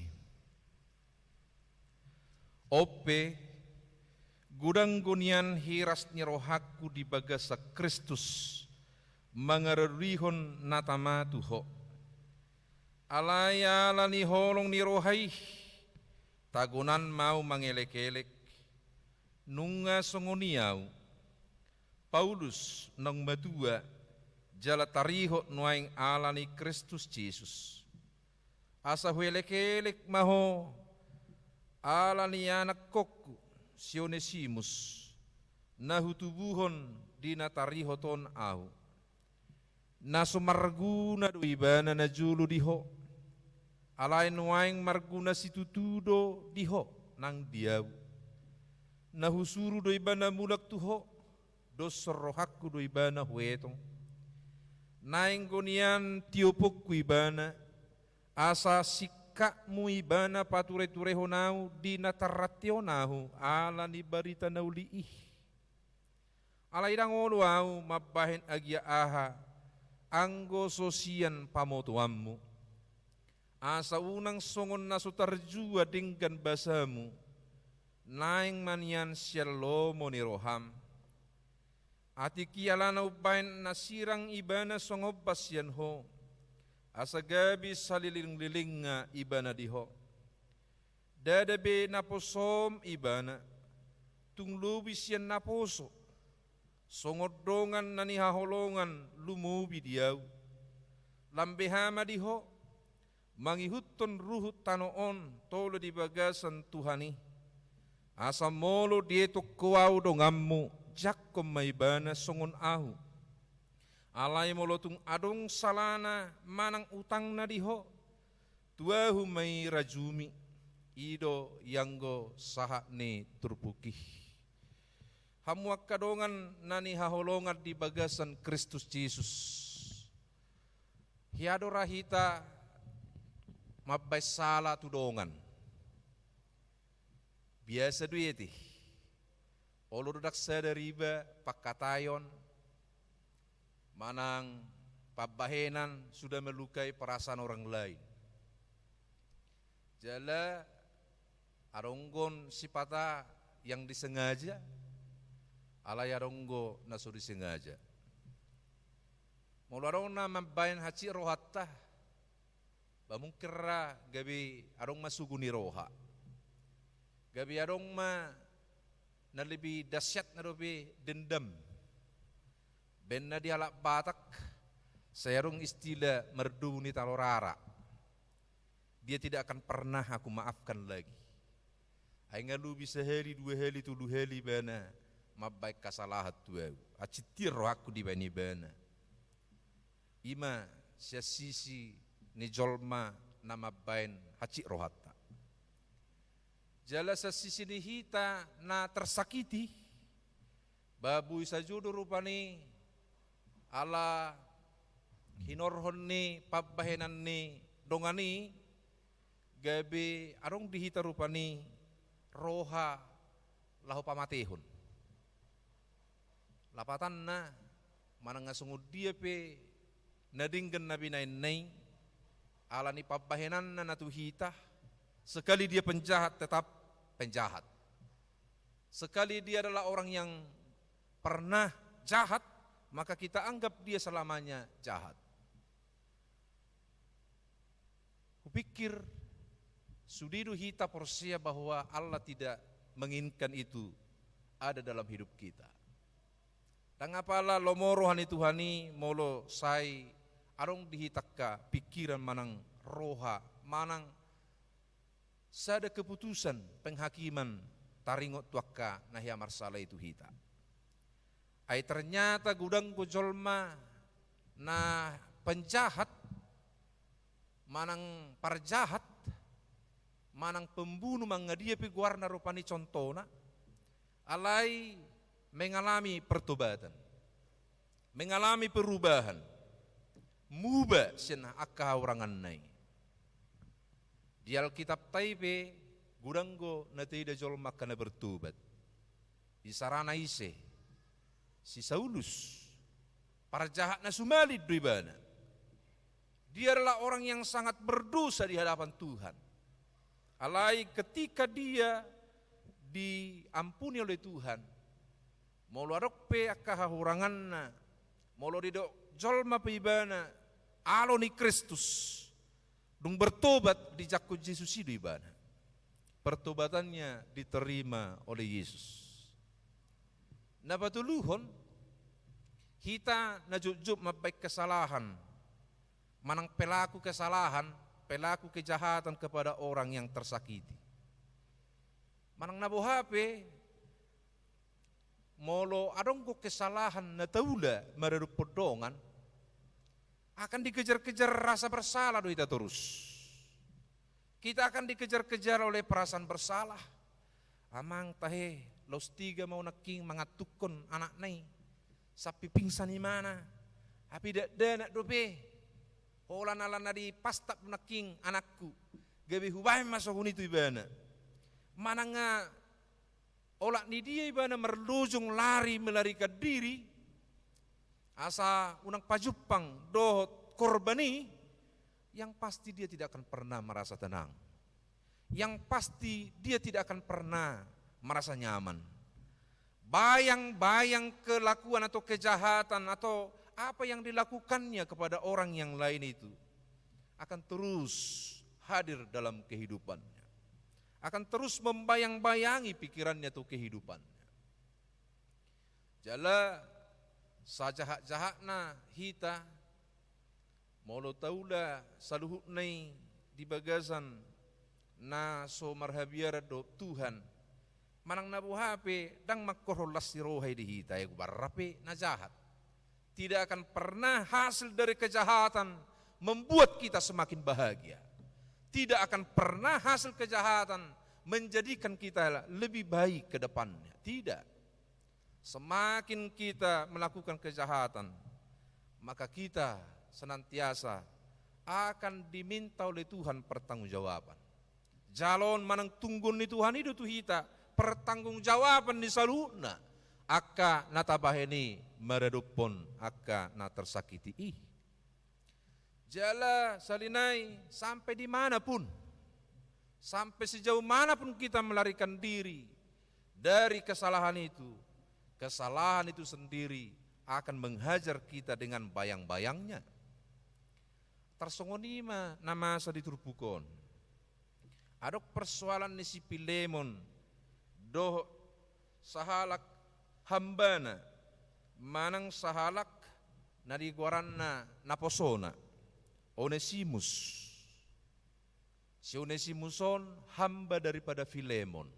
On pe, godang do nian hiras ni rohangku di bagasan Kristus, mangaradurihon na tama tu ho. Alai ala ni holong ni roha i, tagonan ma ahu mangelekelek, nunga songon i ahu. Paulus naung matua, jala tarihot nuaeng ala ni Kristus Jesus. Asa huelekelek ma ho, ala ni anakkonku, si Onesimus, na hutubuhon di na tarihot on ahu. Na so marguna do ibana najolo di ho, alai nuaeng marguna situtu do di ho nang di ahu. Na husuru do ibana mulak tu ho, dos rohangku do ibana huetong. Naeng do nian tioponku ibana, asa singkapmu ibana patureturehon ahu di na tarranteon ahu ala ni barita na uli i. Alai ndang olo ahu mambahen agia aha, anggo so sian pamotoanmu. Asa unang songon na so tarjua denggan basamu, naeng ma nian sian lomo ni roham. Atik i alana umbahen na sirang ibana songon bas sian ho, asa gabe salelenglelengna ibana di ho. Ndada be naposom ibana, tung lobi sian naposo, songon dongan na nihaholongan lumobi di ahu. Lam beha ma di ho, mangihuthon ruhut tano on tole di bagasan Tuhan i. Asa molo dietong ho ahu donganmu, jangkon ma ibana songon ahu. Alai molo tung adong salana manang utangna di ho, tu ahu ma i rajumi, i do i anggo sahat ni turpuk i. Hamu angka dongan na nihaholongan di bagasan Kristus Jesus. Hea do ra hita mambahen sala tu dongan. Biasa do i ate. Olo do ndang sada riba pangkataion manang pambahenan sudah melukai perasaan orang lain. Jala adong do sipata yang disengaja, alai adong do na so disengaja. Molo adong na mambahen hansit rohanta, ba mungkin ra gabe adong ma sugu ni roha. Gabe adong ma na lebih dahsyatna dope dendam. Baen na di halak Batak, sai adong istilah mardomu ni talor ara. Dia tidak akan pernah aku maafkan lagi. Ai nga lobi sahali, dua hali, tolu hali ibana mambahen hasalahan tu ahu. Hansit tiar rohangku dibahen ibana. I ma sian sisi ni jolma na mambahen hansit rohanta. Jala sian sisi ni hita na tersakiti, ba boi sajo do rupani ala hinorhon ni pambahenan ni dongan i, gabe adong di hita rupani roha laho pamatehon. Lapatanna, manang nga songon dia pe na denggan na binahenna i, ala ni pambahenanna na tu hita, sekali dia penjahat tetap penjahat. Sekali dia adalah orang yang pernah jahat, maka kita anggap dia selamanya jahat. Hupikir, sude do hita porsea bahwa Allah tidak menginginkan itu ada dalam hidup kita. Ndang apala lomo roha ni Tuhan i molo sai adong di hita angka pingkiran manang roha, manang sada keputusan penghakiman taringot tu angka na hea marsala i tu hita. Ai ternyata godang do jolma na penjahat, manang parjahat, manang pembunu, manang na dia pe goarna rupani, contohna, alai mengalami pertobatan, mengalami perubahan, muba sian angka hahuranganna i. Di Alkitabta i pe godang do na taida jolma angka na bertobat. Isarana ise? Si Saulus. Parjahat na sumalin do ibana. Dia adalah orang yang sangat berdosa di hadapan Tuhan. Alai ketika dia diampuni oleh Tuhan, molo adong pe angka hahuranganna, molo didok jolma pe ibana alo ni Kristus, dung bertobat, dijangkon Jesus i do ibana. Pertobatannya diterima oleh Yesus. Na patoluhon, hita na jotjot mambaen kesalahan, manang pelaku kesalahan, pelaku kejahatan kepada orang yang tersakiti. Manang na boha pe, molo adong do kesalahan na taula maradophon dongan, akan dikejar-kejar rasa bersalah do hita torus. Kita akan dikejar-kejar oleh perasaan bersalah. Amang, tahe, laos tiga ma nangkin mangantukkon anakna i, sampe pingsan ibana. Hape dakdanak dope. Holan ala na dipastap nangkin anakku, gabe hubaen ma songon i tu ibana. Manang olat ni dia ibana marlojong lari, melarikan diri, asa unang pajumpang dohot korban i, yang pasti dia tidak akan pernah merasa tenang. Yang pasti dia tidak akan pernah merasa nyaman. Bayang-bayang kelakuan atau kejahatan atau apa yang dilakukannya kepada orang yang lain itu akan terus hadir dalam kehidupannya. Akan terus membayang-bayangi pikirannya tu kehidupannya. Jala sajahat-jahatna hita, molo taula saluhutna i di bagasan na so marhabiaran dohot Tuhan, manang na boha pe, ndang mangkorhon las ni roha i di hita, ai hubarra pe na jahat. Tidak akan pernah hasil dari kejahatan membuat kita semakin bahagia. Tidak akan pernah hasil kejahatan menjadikan kita lebih baik ke depannya. Tidak. Semakin kita melakukan kejahatan, maka kita senantiasa akan diminta oleh Tuhan pertanggungjawaban. Jaloon manang tunggon ni Tuhan i do tu hita pertanggungjawaban ni saluhutna angka na tabahen i maradophon angka na tersakiti i. Jala sahali nai, sampai di mana pun, sampai sejauh mana pun kita melarikan diri dari kesalahan itu, kesalahan itu sendiri akan menghajar kita dengan bayang-bayangnya. Tarsongon i ma na masa di turpuk on. Adong persoalan ni si Filemon dohot sahalak hambana, manang sahalak na di goaranna naposona, Onesimus. Si Onesimus on hamba daripada Filemon.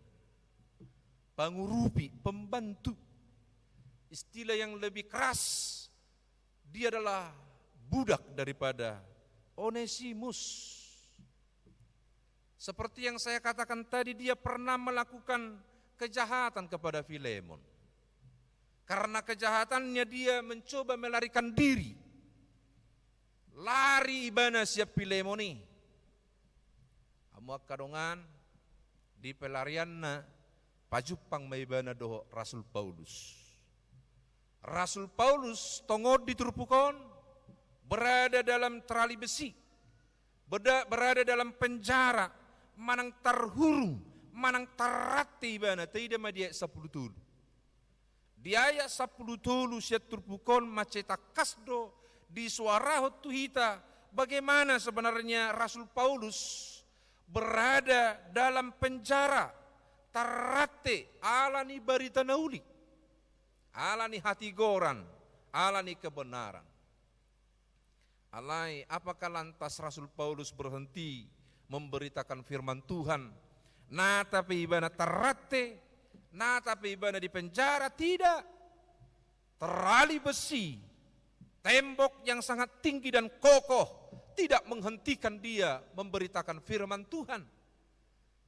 Pangurupi, pembantu. Istilah yang lebih keras, dia adalah budak daripada Onesimus. Seperti yang saya katakan tadi, dia pernah melakukan kejahatan kepada Filemon. Karena kejahatannya, dia mencoba melarikan diri. Lari ibana sian Filemon i. Hamu angka dongan, di pelarianna pajumpang ma ibana dohot Rasul Paulus. Rasul Paulus tongon di turpuk on berada dalam terali besi, beda-, berada dalam penjara, manang tarhurung, manang tarrante ibana. Taida ma di ayat sampulu tolu. Di ayat sampulu tolu sian turpuk on mansai tangkas do disoarahon tu hita bagaimana sebenarnya Rasul Paulus berada dalam penjara, tarrante ala ni barita na uli, ala ni hatigoran, ala ni kebenaran. Alai, apakah lantas Rasul Paulus berhenti memberitakan firman Tuhan? Nata pe ibana tarrante, nata pe ibana di penjara? Tidak. Terali besi, tembok yang sangat tinggi dan kokoh, tidak menghentikan dia memberitakan firman Tuhan.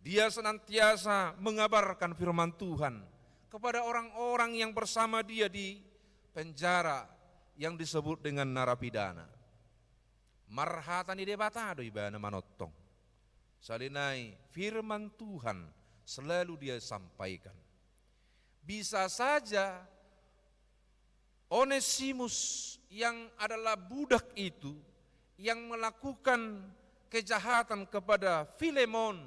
Dia senantiasa mengabarkan firman Tuhan kepada orang-orang yang bersama dia di penjara yang disebut dengan narapidana. Marhata ni Debata do ibana manongtong. Sahali nai firman Tuhan selalu dia sampaikan. Bisa saja Onesimus yang adalah budak itu, yang melakukan kejahatan kepada Filemon,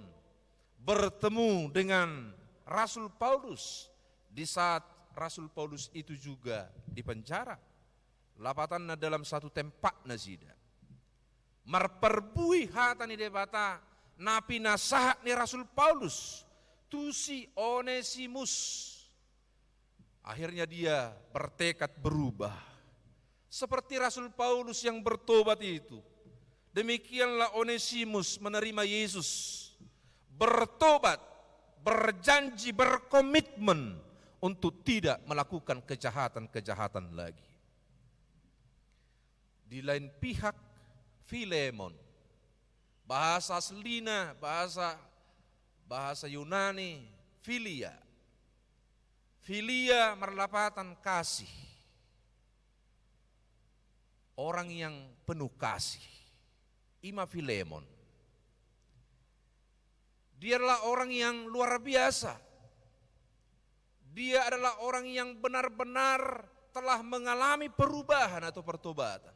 bertemu dengan Rasul Paulus di saat Rasul Paulus itu juga di penjara. Lapatanna dalam satu tempat nasida. Marparbue hata ni Debata na pinasahat ni Rasul Paulus tu si Onesimus. Akhirnya dia bertekad berubah. Seperti Rasul Paulus yang bertobat itu, demikianlah Onesimus menerima Yesus, bertobat, berjanji, berkomitmen untuk tidak melakukan kejahatan-kejahatan lagi. Di lain pihak, Filemon. Bahasa aslina, bahasa, bahasa Yunani, filia. Filia marlapatan kasih. Orang yang penuh kasih. Ima Filemon. Dia adalah orang yang luar biasa. Dia adalah orang yang benar-benar telah mengalami perubahan atau pertobatan.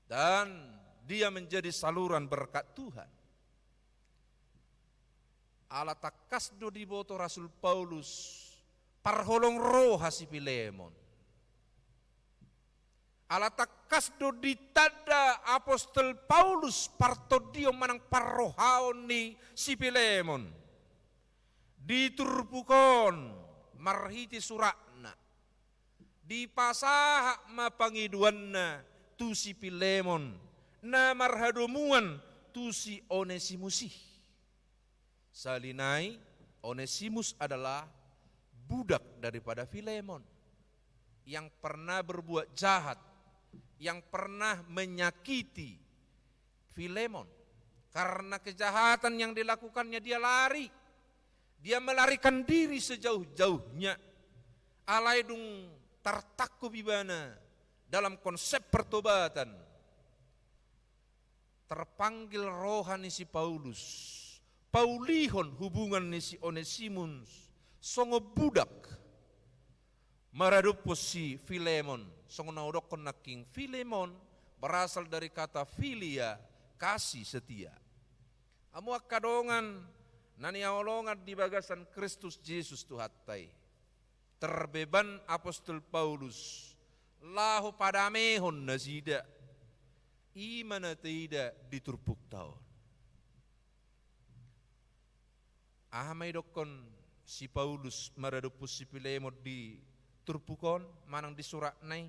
Dan dia menjadi saluran berkat Tuhan. Ala tangkas do diboto Rasul Paulus parholong roha si Filemon. Ala tangkas do ditanda apostel Paulus partondion manang parrohaon ni si Filemon. Di turpuk on marhite suratna, dipasahat ma pangidoanna tu si Filemon, na marhadomuan tu si Onesimus i. Sahali nai, Onesimus adalah budak daripada Filemon, yang pernah berbuat jahat, yang pernah menyakiti Filemon. Karena kejahatan yang dilakukannya, dia lari. Dia melarikan diri sejauh-jauhnya. Alai dung tartangkup ibana dalam konsep pertobatan, terpanggil roha ni si Paulus, paulihon hubungan ni si Onesimus songon budak. Maradophon si Filemon, songon na hudokkon nangkin, Filemon berasal dari kata filia, kasih setia. Hamu angka dongan na nihaholongan di bagasan Kristus Jesus Tuhanta i. Terbeban apostel Paulus laho padamehon nasida. I ma na taida di turpukta on. Aha ma didokkon si Paulus maradophon si Filemon di turpuk on manang di suratna i?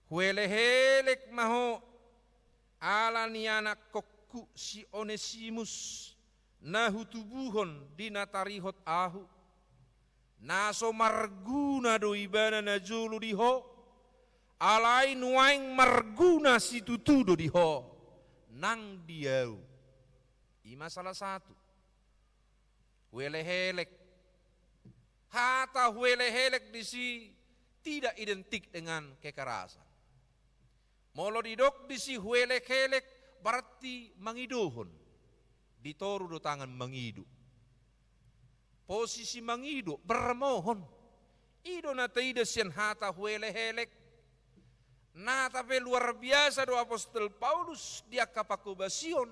Huelek-elek ma ho ala ni anakkonku si Onesimus, na hutubuhon di na tarihot ahu. Na so marguna do ibana najolo di ho, alai nuaeng marguna situtu do di ho nang di ahu. I ma salah satu. Huelek-elek. Hata huelek-elek disi tidak identik dengan kekerasan. Molo didok disi huelek-elek, berarti mangidohon. Ditoru do tangan mangido. Posisi mangido, bermohon. I do na taida sian hata huelek-elek. Nata pe luar biasa do apostel Paulus di angka pangkobasion,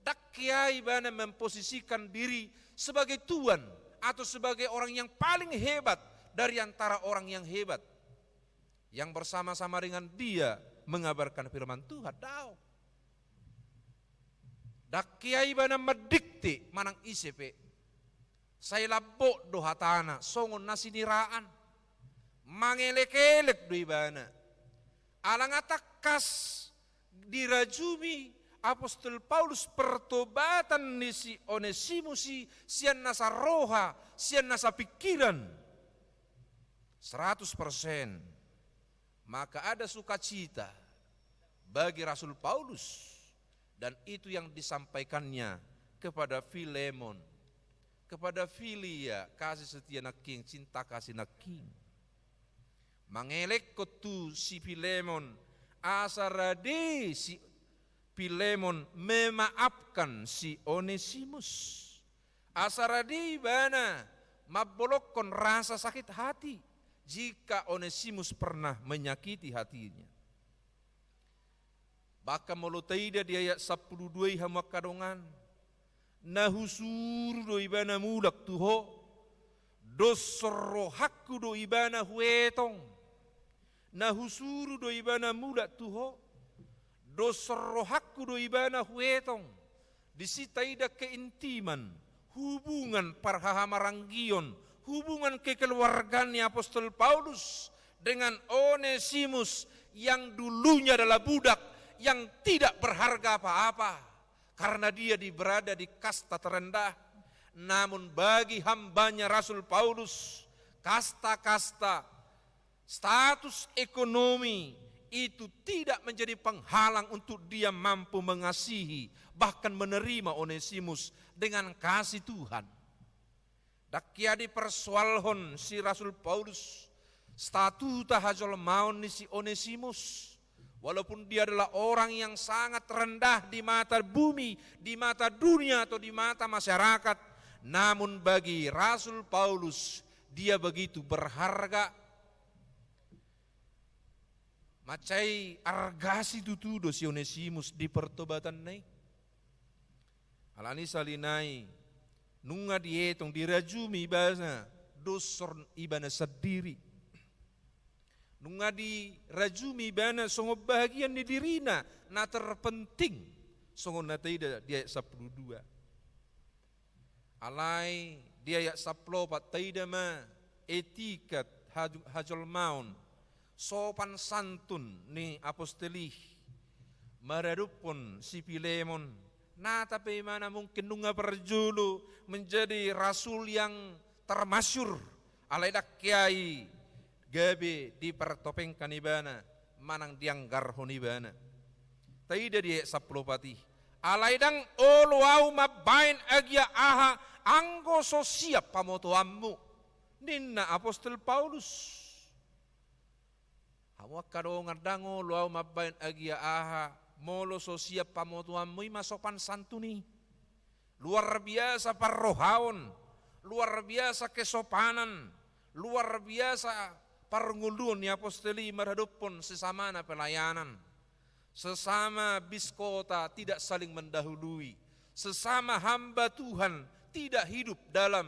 ndang hea ibana memposisikan diri sebagai tuan atau sebagai orang yang paling hebat dari antara orang yang hebat yang bersama-sama dengan dia mengabarkan firman Tuhan. Daong. Ndang hea ibana mandikte manang ise pe. Sai lambok do hatana, songon na siniraan. Mangelek-elek do ibana. Ala nga tangkas dirajumi apostel Paulus pertobatan ni si Onesimus i sian nasa roha, sian nasa pingkiran. seratus persen, maka ada sukacita bagi Rasul Paulus, dan itu yang disampaikannya kepada Filemon, kepada filia, kasih setia nangkin, cinta kasih nangkin. Mangelekhon tu si Filemon, asa rade si Filemon memaafkan si Onesimus. Asa rade ibana mambolongkon rasa sakit hati jika Onesimus pernah menyakiti hatinya. Bahkan molo taida di ayat sampulu dua i, hamu angka dongan, na husuru do ibana mulak tu ho, doshon rohangku do ibana huetong. Na husuru do ibana mulak tu ho, doshon rohangku do ibana huetong. Disi taida keintiman, hubungan parhahamaranggion, hubungan kekeluargaan ni Apostel Paulus dengan Onesimus yang dulunya adalah budak yang tidak berharga apa-apa karena dia di, berada di kasta terendah. Namun bagi hambanya Rasul Paulus, kasta-kasta, status ekonomi itu tidak menjadi penghalang untuk dia mampu mengasihi, bahkan menerima Onesimus dengan kasih Tuhan. Dang hea dipersoalhon si Rasul Paulus statuta hajolmaon ni si Onesimus. Walaupun dia adalah orang yang sangat rendah di mata bumi, di mata dunia, atau di mata masyarakat, namun bagi Rasul Paulus, dia begitu berharga. Mansai arga situtu do si Onesimus di pertobatanna i. Alani sahali nai, nunga dietong, dirajumi ibana doshon ibana sandiri. Nunga dirajumi ibana songon bahagian ni dirina na terpenting, songon na taida di ayat sampulu dua. Alai di ayat sampulu opat taida ma etikat haju-, hajolmaon, sopan santun ni apostel i maradophon si Filemon. Nata pe ibana mungkin nunga parjolo menjadi rasul yang termasyur, alai dang hea i gabe dipertopengkan ibana manang dianggarhon ibana. Taida di ayat sampulu opat i, "Alai ndang olo ahu mambahen agia aha anggo so siap pamotoanmu," ninna apostel Paulus. Hamu angka dongan, ndang olo ahu mambahen agia aha molo so siap pamotoanmu. I ma sopan santun i. Luar biasa parrohaon, luar biasa kesopanan, luar biasa parngoluon ni apostel i maradophon sesamana pelayanan. Sesama bis kota tidak saling mendahului. Sesama hamba Tuhan tidak hidup dalam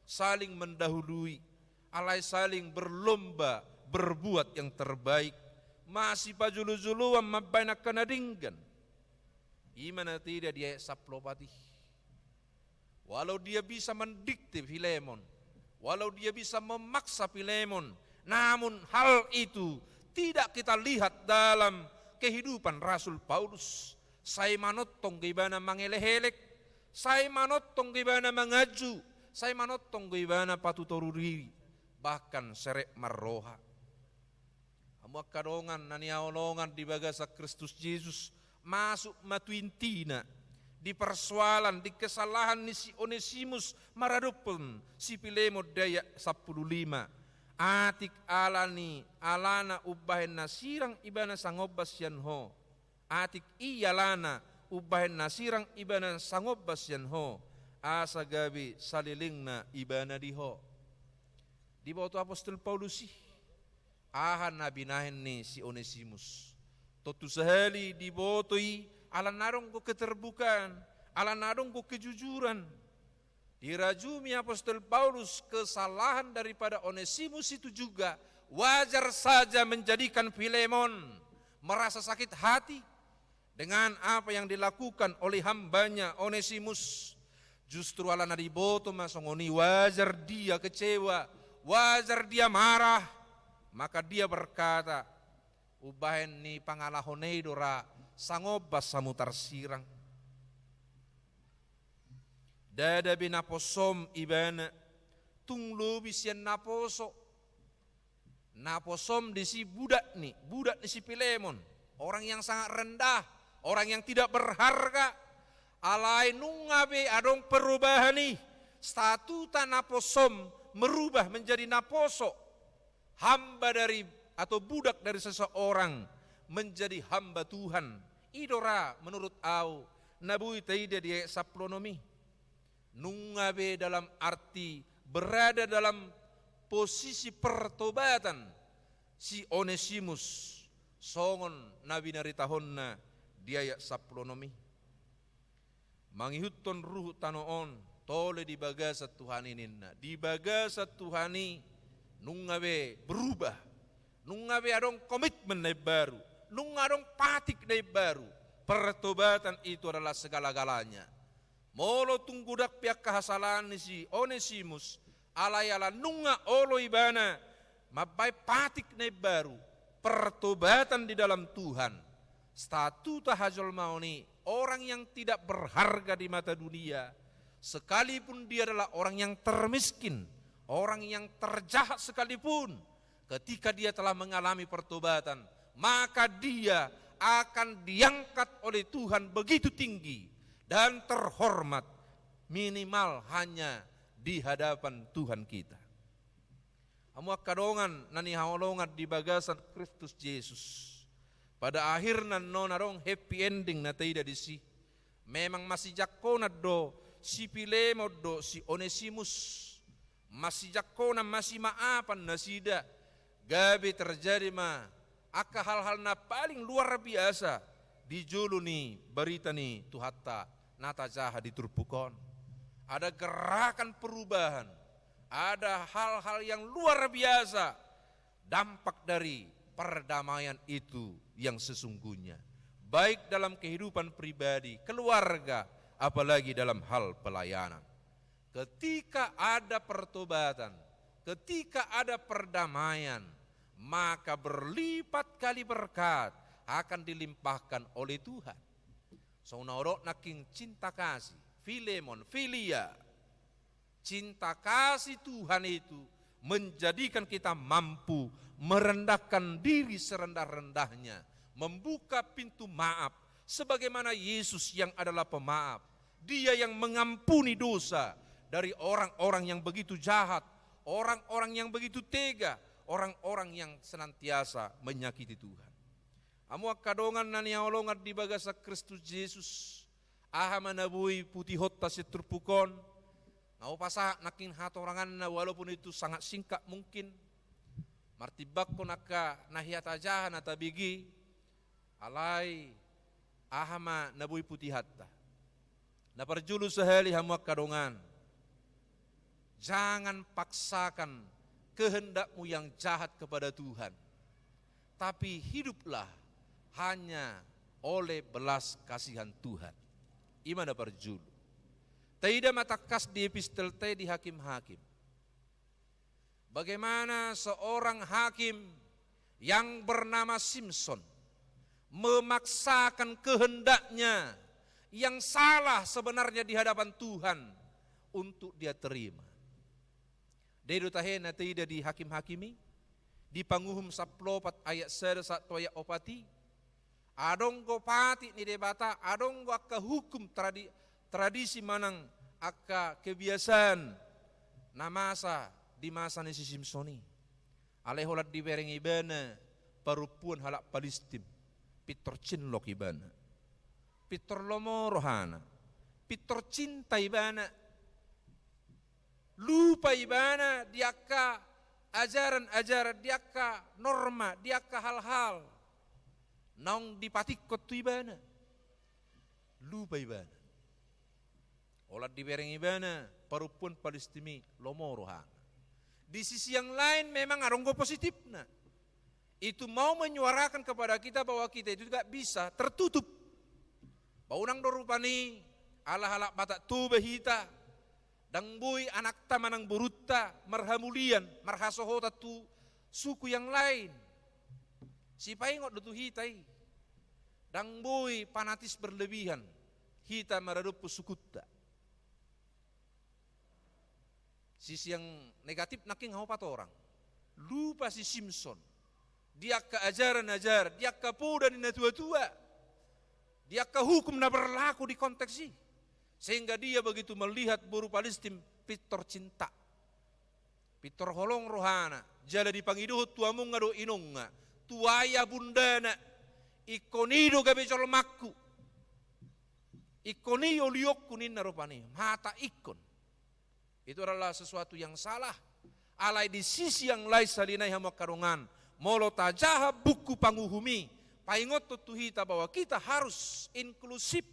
saling mendahului, alai saling berlomba berbuat yang terbaik. Masipajolo-joloan mambahen angka na denggan. I ma na taida di ayat sampulu opat i. Walau dia bisa mendikte Filemon, walau dia bisa memaksa Filemon, namun hal itu tidak kita lihat dalam kehidupan Rasul Paulus. Sai manongtong do ibana mangelek-elek, sai manongtong do ibana manganju, sai manongtong do ibana patutoru diri, bahkan serep marroha. Hamu angka dongan na nihaholongan di bagasan Kristus Jesus, masuk ma tu intina, di persoalan, di kesalahan ni si Onesimus maradophon si Filemon di ayat sampulu lima. Atik alani, alana umbahen na sirang ibana sangombas sian ho. Atik i alana umbahen na sirang ibana sangombas sian ho, asa gabe salelengna ibana di ho. Diboto apostel Paulus i aha na binahen ni si Onesimus. Tontu sahali diboto i ala na adong do keterbukaan, ala na adong do kejujuran. Dirajumi apostel Paulus kesalahan daripada Onesimus itu juga wajar saja menjadikan Filemon merasa sakit hati dengan apa yang dilakukan oleh hambanya Onesimus. Justru ala na diboto ma songon i, wajar dia kecewa, wajar dia marah. Maka dia berkata, "Umbahen ni pangalahona i do ra sangombas hamu tarsirang." Ndada be naposom ibana, tung lobi sian naposo. Naposom disi budak ni, budak ni si Filemon, orang yang sangat rendah, orang yang tidak berharga. Alai nunga be adong perubahan i, statuta naposom merubah menjadi naposo, hamba dari, atau budak dari seseorang menjadi hamba Tuhan. I do ra menurut au na boi taida di ayat sampulu onom i. Nunga be dalam arti berada dalam posisi pertobatan si Onesimus, songon na binaritahonna di ayat sampulu onom i. Mangihuthon ruhut tano on, tole di bagasan Tuhan i ninna. Di bagasan Tuhan i nunga be berubah. Nunga be adong komitmen na imbaru. Nunga adong patik na imbaru. Pertobatan itu adalah segala-galanya. Molo tung godang pe angka hasalaan ni si Onesimus, alai ala nunga olo ibana mambaen patik na imbaru, pertobatan di dalam Tuhan. Statuta hajolmaon i, orang yang tidak berharga di mata dunia, sekalipun dia adalah orang yang termiskin, orang yang terjahat sekalipun, ketika dia telah mengalami pertobatan, maka dia akan diangkat oleh Tuhan begitu tinggi dan terhormat, minimal hanya di hadapan Tuhan kita. Hamu angka dongan na hinaholongan di bagasan Kristus Jesus, pada akhirna annon adong happy ending na taida disi. Memang masijangkonan do si Filemon dohot si Onesimus. Masijangkonan, masimaafan nasida. Gabe terjadi ma angka hal-hal na paling luar biasa di jolo ni barita ni Tuhanta na tajaha di turpuk on. Ada gerakan perubahan, ada hal-hal yang luar biasa, dampak dari perdamaian itu yang sesungguhnya, baik dalam kehidupan pribadi, keluarga, apalagi dalam hal pelayanan. Ketika ada pertobatan, ketika ada perdamaian, maka berlipat kali berkat akan dilimpahkan oleh Tuhan. Songon na hudok nangkin cinta kasih, Filemon, filia. Cinta kasih Tuhan itu menjadikan kita mampu merendahkan diri serendah-rendahnya, membuka pintu maaf, sebagaimana Yesus yang adalah pemaaf. Dia yang mengampuni dosa dari orang-orang yang begitu jahat, orang-orang yang begitu tega, orang-orang yang senantiasa menyakiti Tuhan. Hamu angka dongan na hinaholongan di bagasan Kristus Jesus, aha ma na boi putihonta sian turpuk on? Nga hupasahat nangkin hatoranganna, walaupun itu sangat singkat mungkin. Martimbangkon angka na hea tajaha na tabege, alai aha ma na boi putihonta? Na parjolo sahali, hamu angka dongan, jangan paksakan kehendakmu yang jahat kepada Tuhan, tapi hiduplah hanya oleh belas kasihan Tuhan. I ma na parjolo. Taida ma tangkas di epistelta i di Hakim-hakim. Bagaimana seorang hakim yang bernama Simson memaksakan kehendaknya yang salah sebenarnya di hadapan Tuhan untuk dia terima. Didok hita na taida di Hakim-hakim i, di Panguhum sampulu opat ayat sada sahat tu ayat opat i, adong do patik ni Debata, adong do angka hukum tradi-, tradisi manang angka kebiasaan na masa di masa ni si Simson i. Alai holan dibereng ibana parompuan halak Palistim, pintor cinlok ibana, pintor lomo rohana, pintor cinta ibana. Lupa ibana di angka ajaran-ajaran, di angka norma, di angka hal-hal naung dipatikkon tu ibana. Lupa ibana. Holan dibereng ibana parompuan Palistim i, lomo rohana. Di sisi yang lain memang adong do positifna. Itu mau menyuarakan kepada kita bahwa kita itu juga bisa tertutup. Ba unang do rupani ala halak Batak Toba hita, ndang boi anakta manang borunta marhamulian, marhasohotan tu suku yang lain. Sipaingot do tu hita i. Ndang boi fanatis berlebihan hita maradophon sukunta. Sisi yang negatif nangkin nga hupatorang. Lupa si Simson di angka ajaran-ajaran, di angka poda ni natua-tua, di angka hukum na berlaku di konteks i, sehingga dia begitu melihat boru Palistim pintor cinta, pintor holong rohana, jala dipangidohon tu amongna do inongna, tu ayah bundana, ingkon i do gabe jolmangku, ingkon i olionku ninna rupani, hata ingkon. Itu adalah sesuatu yang salah. Alai di sisi yang lain sahali nai hamu angka dongan, molo tajaha buku panguhum i, paingothon tu hita bahwa kita harus inklusif,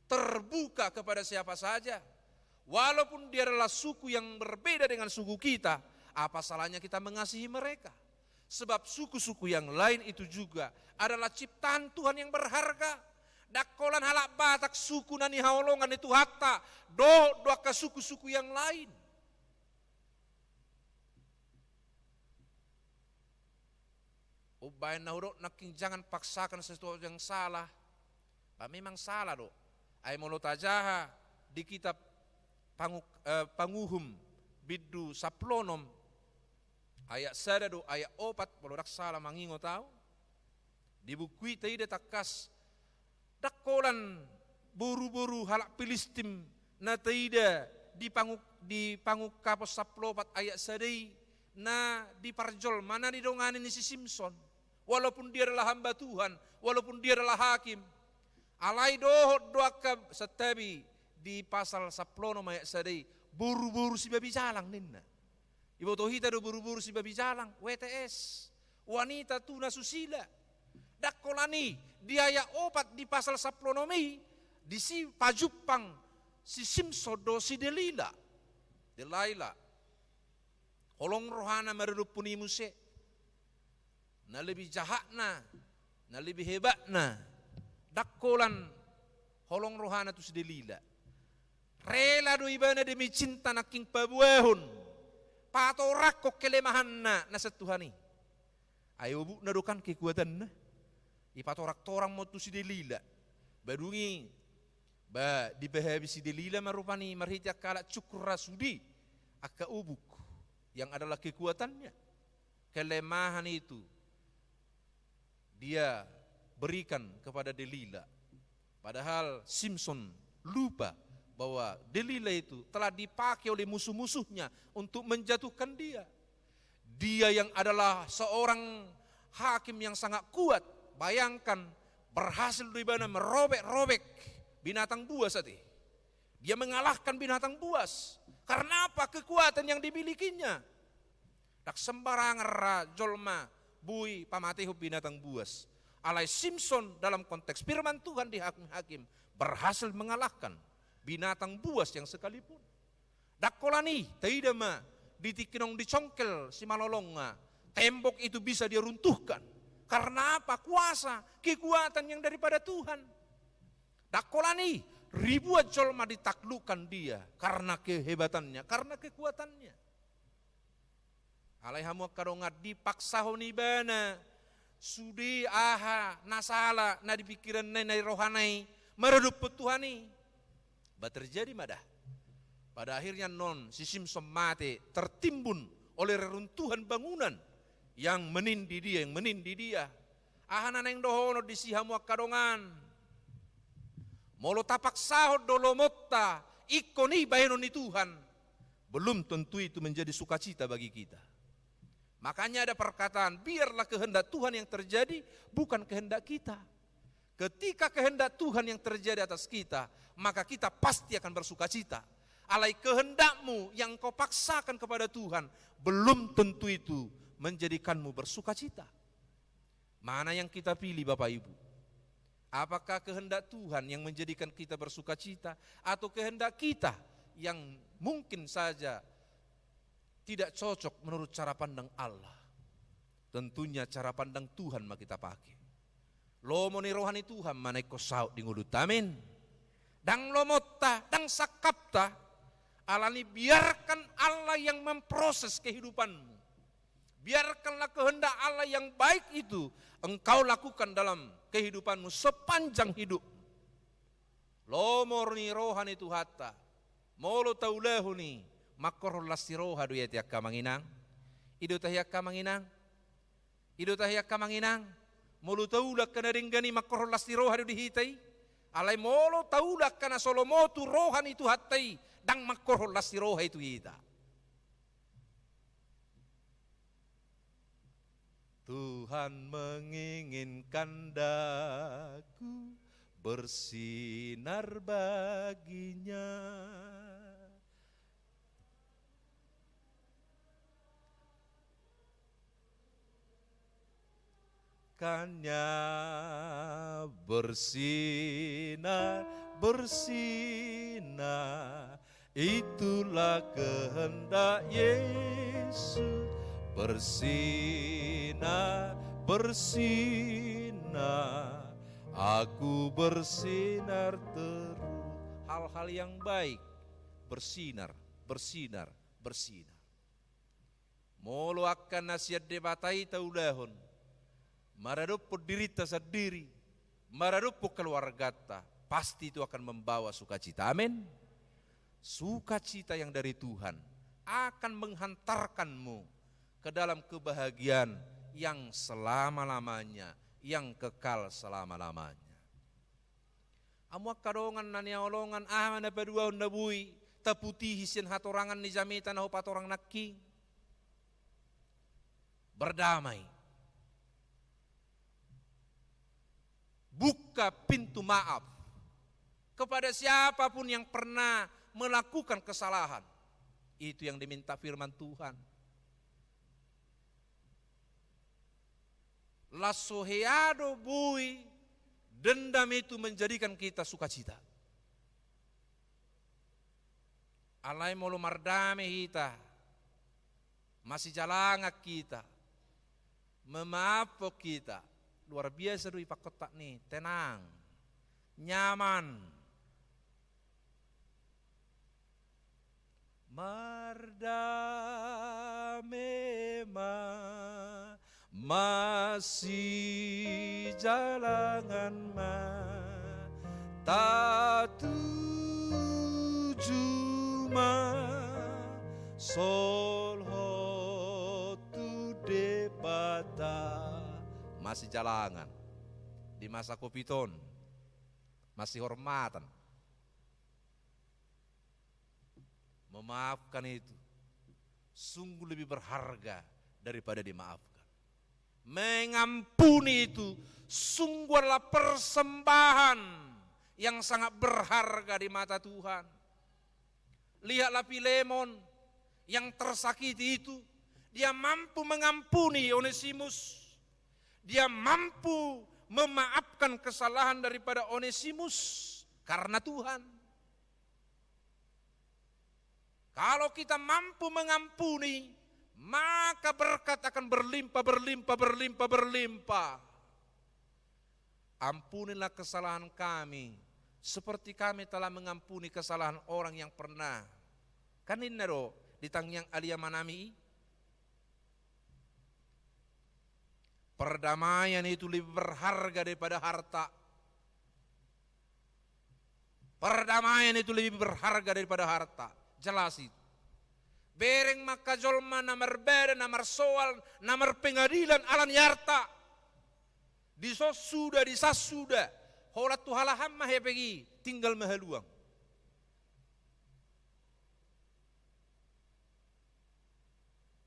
terbuka kepada siapa saja. Walaupun dia adalah suku yang berbeda dengan suku kita, apa salahnya kita mengasihi mereka? Sebab suku-suku yang lain itu juga adalah ciptaan Tuhan yang berharga. Ndang holan halak Batak suku na nihaholongan ni Tuhanta, dohot do angka suku-suku yang lain. Umbahen na hudok nangkin, jangan paksakan sesuatu yang salah. Ba memang salah do. Ai molo tajaha di kitab pangu-, eh, Panguhum bindu sampulu onom, ayat sada do ayat opat, molo ndang salah mangingot au. Di buku i taida tangkas, ndang holan boru-boru halak Pilistim na taida di pangu-, di Pangungkapon sampulu opat ayat sada i na diparjolma, na didongani ni si Simson. Walaupun dia adalah hamba Tuhan, walaupun dia adalah hakim. Alai dohot do angka, santabi di pasal sampulu onom ayat sada i, boru-boru sibabi jalang ninna. Iboto hita do boru-boru sibabi jalang, W T S, wanita tu na susila. Ndang holan i, di ayat opat di pasal sampulu onom i, disi pajumpang si Simson do si Delila. Delaila. Holong rohana maradophon i muse. Na lebih jahatna, na lebih hebatna, ndang holan holong rohana tu si Delila. Rela do ibana demi cinta nangkin paboahon, patoranghon kelemahanna na sian Tuhan i. Ai obukna do kan kekuatanna. Dipatorang-torang ma on tu si Delila. Ba dung i, ba dipahahabis si Delila ma rupani marhite angka halak cukra sude angka obuk yang adalah kekuatannya. Kelemahan itu dia berikan kepada Delila. Padahal Simson lupa bahwa Delila itu telah dipakai oleh musuh-musuhnya untuk menjatuhkan dia. Dia yang adalah seorang hakim yang sangat kuat, bayangkan, berhasil do ibana merobek-robek binatang buas ate. Dia mengalahkan binatang buas. Karena apa? Kekuatan yang dimilikinya. Ndang sembarangan ra jolma boi pamatehon binatang buas. Alai Simson dalam konteks firman Tuhan di Hakim-Hakim berhasil mengalahkan binatang buas yang sekalipun. Ndang holan i, taida ma di tingki naung dicongkel simalolongna, tembok itu bisa dia runtuhkan. Karena apa? Kuasa, kekuatan yang daripada Tuhan. Ndang holan i, ribuan jolma ditaklukkan dia karena kehebatannya, karena kekuatannya. Alai hamu angka dongan, dipaksahon ibana sude aha na sala na di pingkiranna i, na di rohana i, maradophon Tuhan i. Ba terjadi ma da. Pada akhirnya annon si Simson mate tertimbun oleh reruntuhan bangunan yang menindih dia, yang menindih dia. Aha na naeng dohonon disi hamu angka dongan? Molo tapaksahon do lomonta ingkon i bahenon ni Tuhan, belum tentu itu menjadi sukacita bagi kita. Makanya ada perkataan, biarlah kehendak Tuhan yang terjadi, bukan kehendak kita. Ketika kehendak Tuhan yang terjadi atas kita, maka kita pasti akan bersukacita. Alai kehendakmu yang kau paksakan kepada Tuhan, belum tentu itu menjadikanmu bersukacita. Mana yang kita pilih, Bapak Ibu? Apakah kehendak Tuhan yang menjadikan kita bersukacita, atau kehendak kita yang mungkin saja tidak cocok menurut cara pandang Allah? Tentunya cara pandang Tuhan ma kita pake. Lomo ni roha ni Tuhan ma na ingkon saut di ngolunta. Amin. Ndang lomonta, ndang sangkapta, alani biarkan Allah yang memproses kehidupanmu. Biarkanlah kehendak Allah yang baik itu engkau lakukan dalam kehidupanmu sepanjang hidup. Lomo ni roha ni Tuhanta, molo taulahon i, mangkorhon las ni roha do i ate angka amang inang. I do tahe angka amang inang. I do tahe angka amang inang. Molo taula angka na denggan i mangkorhon las ni roha do di hita i. Alai molo taula angka na so lomo tu roha ni Tuhanta i, ndang mangkorhon las ni roha i tu hita. Tuhan menginginkan daku bersinar bagi-Nya. Kan-Nya bersinar, bersinar, itulah kehendak Yesus. Bersinar, bersinar, aku bersinar terus. Hal-hal yang baik bersinar, bersinar, bersinar. Molo angka na sian Debata i taulahon, maradophon dirinta sandiri, maradophon keluarganta, pasti itu akan membawa sukacita. Amin. Sukacita yang dari Tuhan akan menghantarkanmu ke dalam kebahagiaan yang selama-lamanya, yang kekal selama-lamanya. Hamu angka dongan na nihaholongan, aha ma na paduahon na boi taputihi sian hatorangan ni jamita na hupatorang nangkin? Berdamai. Buka pintu maaf kepada siapapun yang pernah melakukan kesalahan. Itu yang diminta firman Tuhan. Laos so hea do boi dendam itu menjadikan kita sukacita. Alai molo mardame hita, masijalangan hita, mamaaphon hita, luar biasa do i pangkotak ni, tenang, nyaman. Mardame ma, masijalangan ma, tatuju ma, solhot tu Debata. Masijalangan di masa covid on, masihormatan. Memaafkan itu sungguh lebih berharga daripada dimaafkan. Mengampuni itu sungguh adalah persembahan yang sangat berharga di mata Tuhan. Lihatlah Filemon yang tersakiti itu, dia mampu mengampuni Onesimus. Dia mampu memaafkan kesalahan daripada Onesimus karena Tuhan. Kalau kita mampu mengampuni, maka berkat akan berlimpah, berlimpah, berlimpah, berlimpah. Ampunilah kesalahan kami, seperti kami telah mengampuni kesalahan orang yang pernah. Kan ninna do di tangiang Alia Manami i? Perdamaian itu lebih berharga daripada harta. Perdamaian itu lebih berharga daripada harta. Jelas itu. Bereng ma angka jolma na marbada, na marsoal, na marpengadilan ala ni harta. Dison suda, disan suda. Holan tu halahan ma hepeng i, tinggal ma haluang.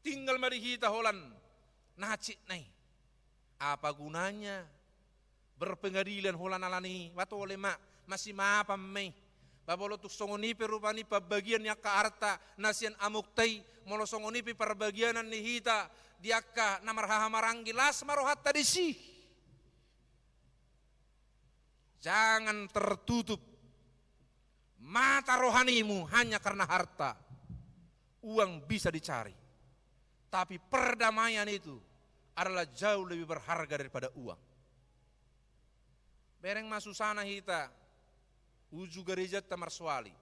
Tinggal ma di hita holan na hansit na i. Apa gunanya berpengadilan holan ala ni i? Batole ma, masimaafan ma i. Ba molo tung songon i pe rupani pambagian ni angka arta na sian amukta i, molo songon i pe parbagianan ni hita di angka na marhahamaranggi, las ma rohanta disi. Jangan tertutup mata rohanimu hanya karena harta. Uang bisa dicari, tapi perdamaian itu adalah jauh lebih berharga daripada uang. Bereng ma susana hita uju garejanta marsoal i.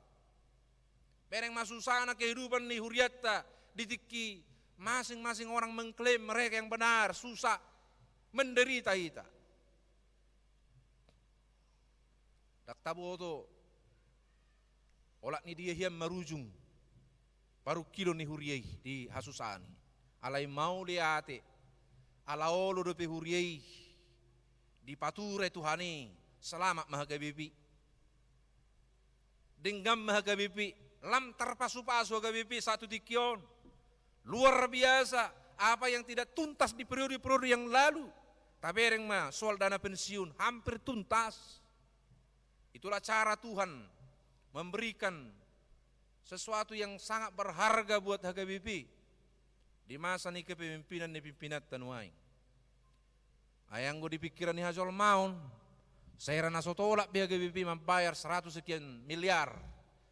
Bereng ma susana kehidupan ni hurianta di tingki masing-masing orang mengklaim mereka yang benar, susah, menderita hita. Ndang taboto olat ni dia hian marujung parungkilon ni huria i di hasusaan i. Alai mauliate, ala olo dope huria i dipature Tuhan i, selamat ma H K B P. Denggan ma H K B P, lam tarpasupasu H K B P saat tu tingki on. Luar biasa, apa yang tidak tuntas di periode-periode yang lalu, tabereng ma soal dana pensiun, hampir tuntas. Itulah cara Tuhan memberikan sesuatu yang sangat berharga buat H K B P di masa ni kepemimpinan ni pimpinanta nuaeng. Ai anggo di pikiran ni hajolmaon, sai ra na so tolap be H K B P mambayar seratus sekian miliar.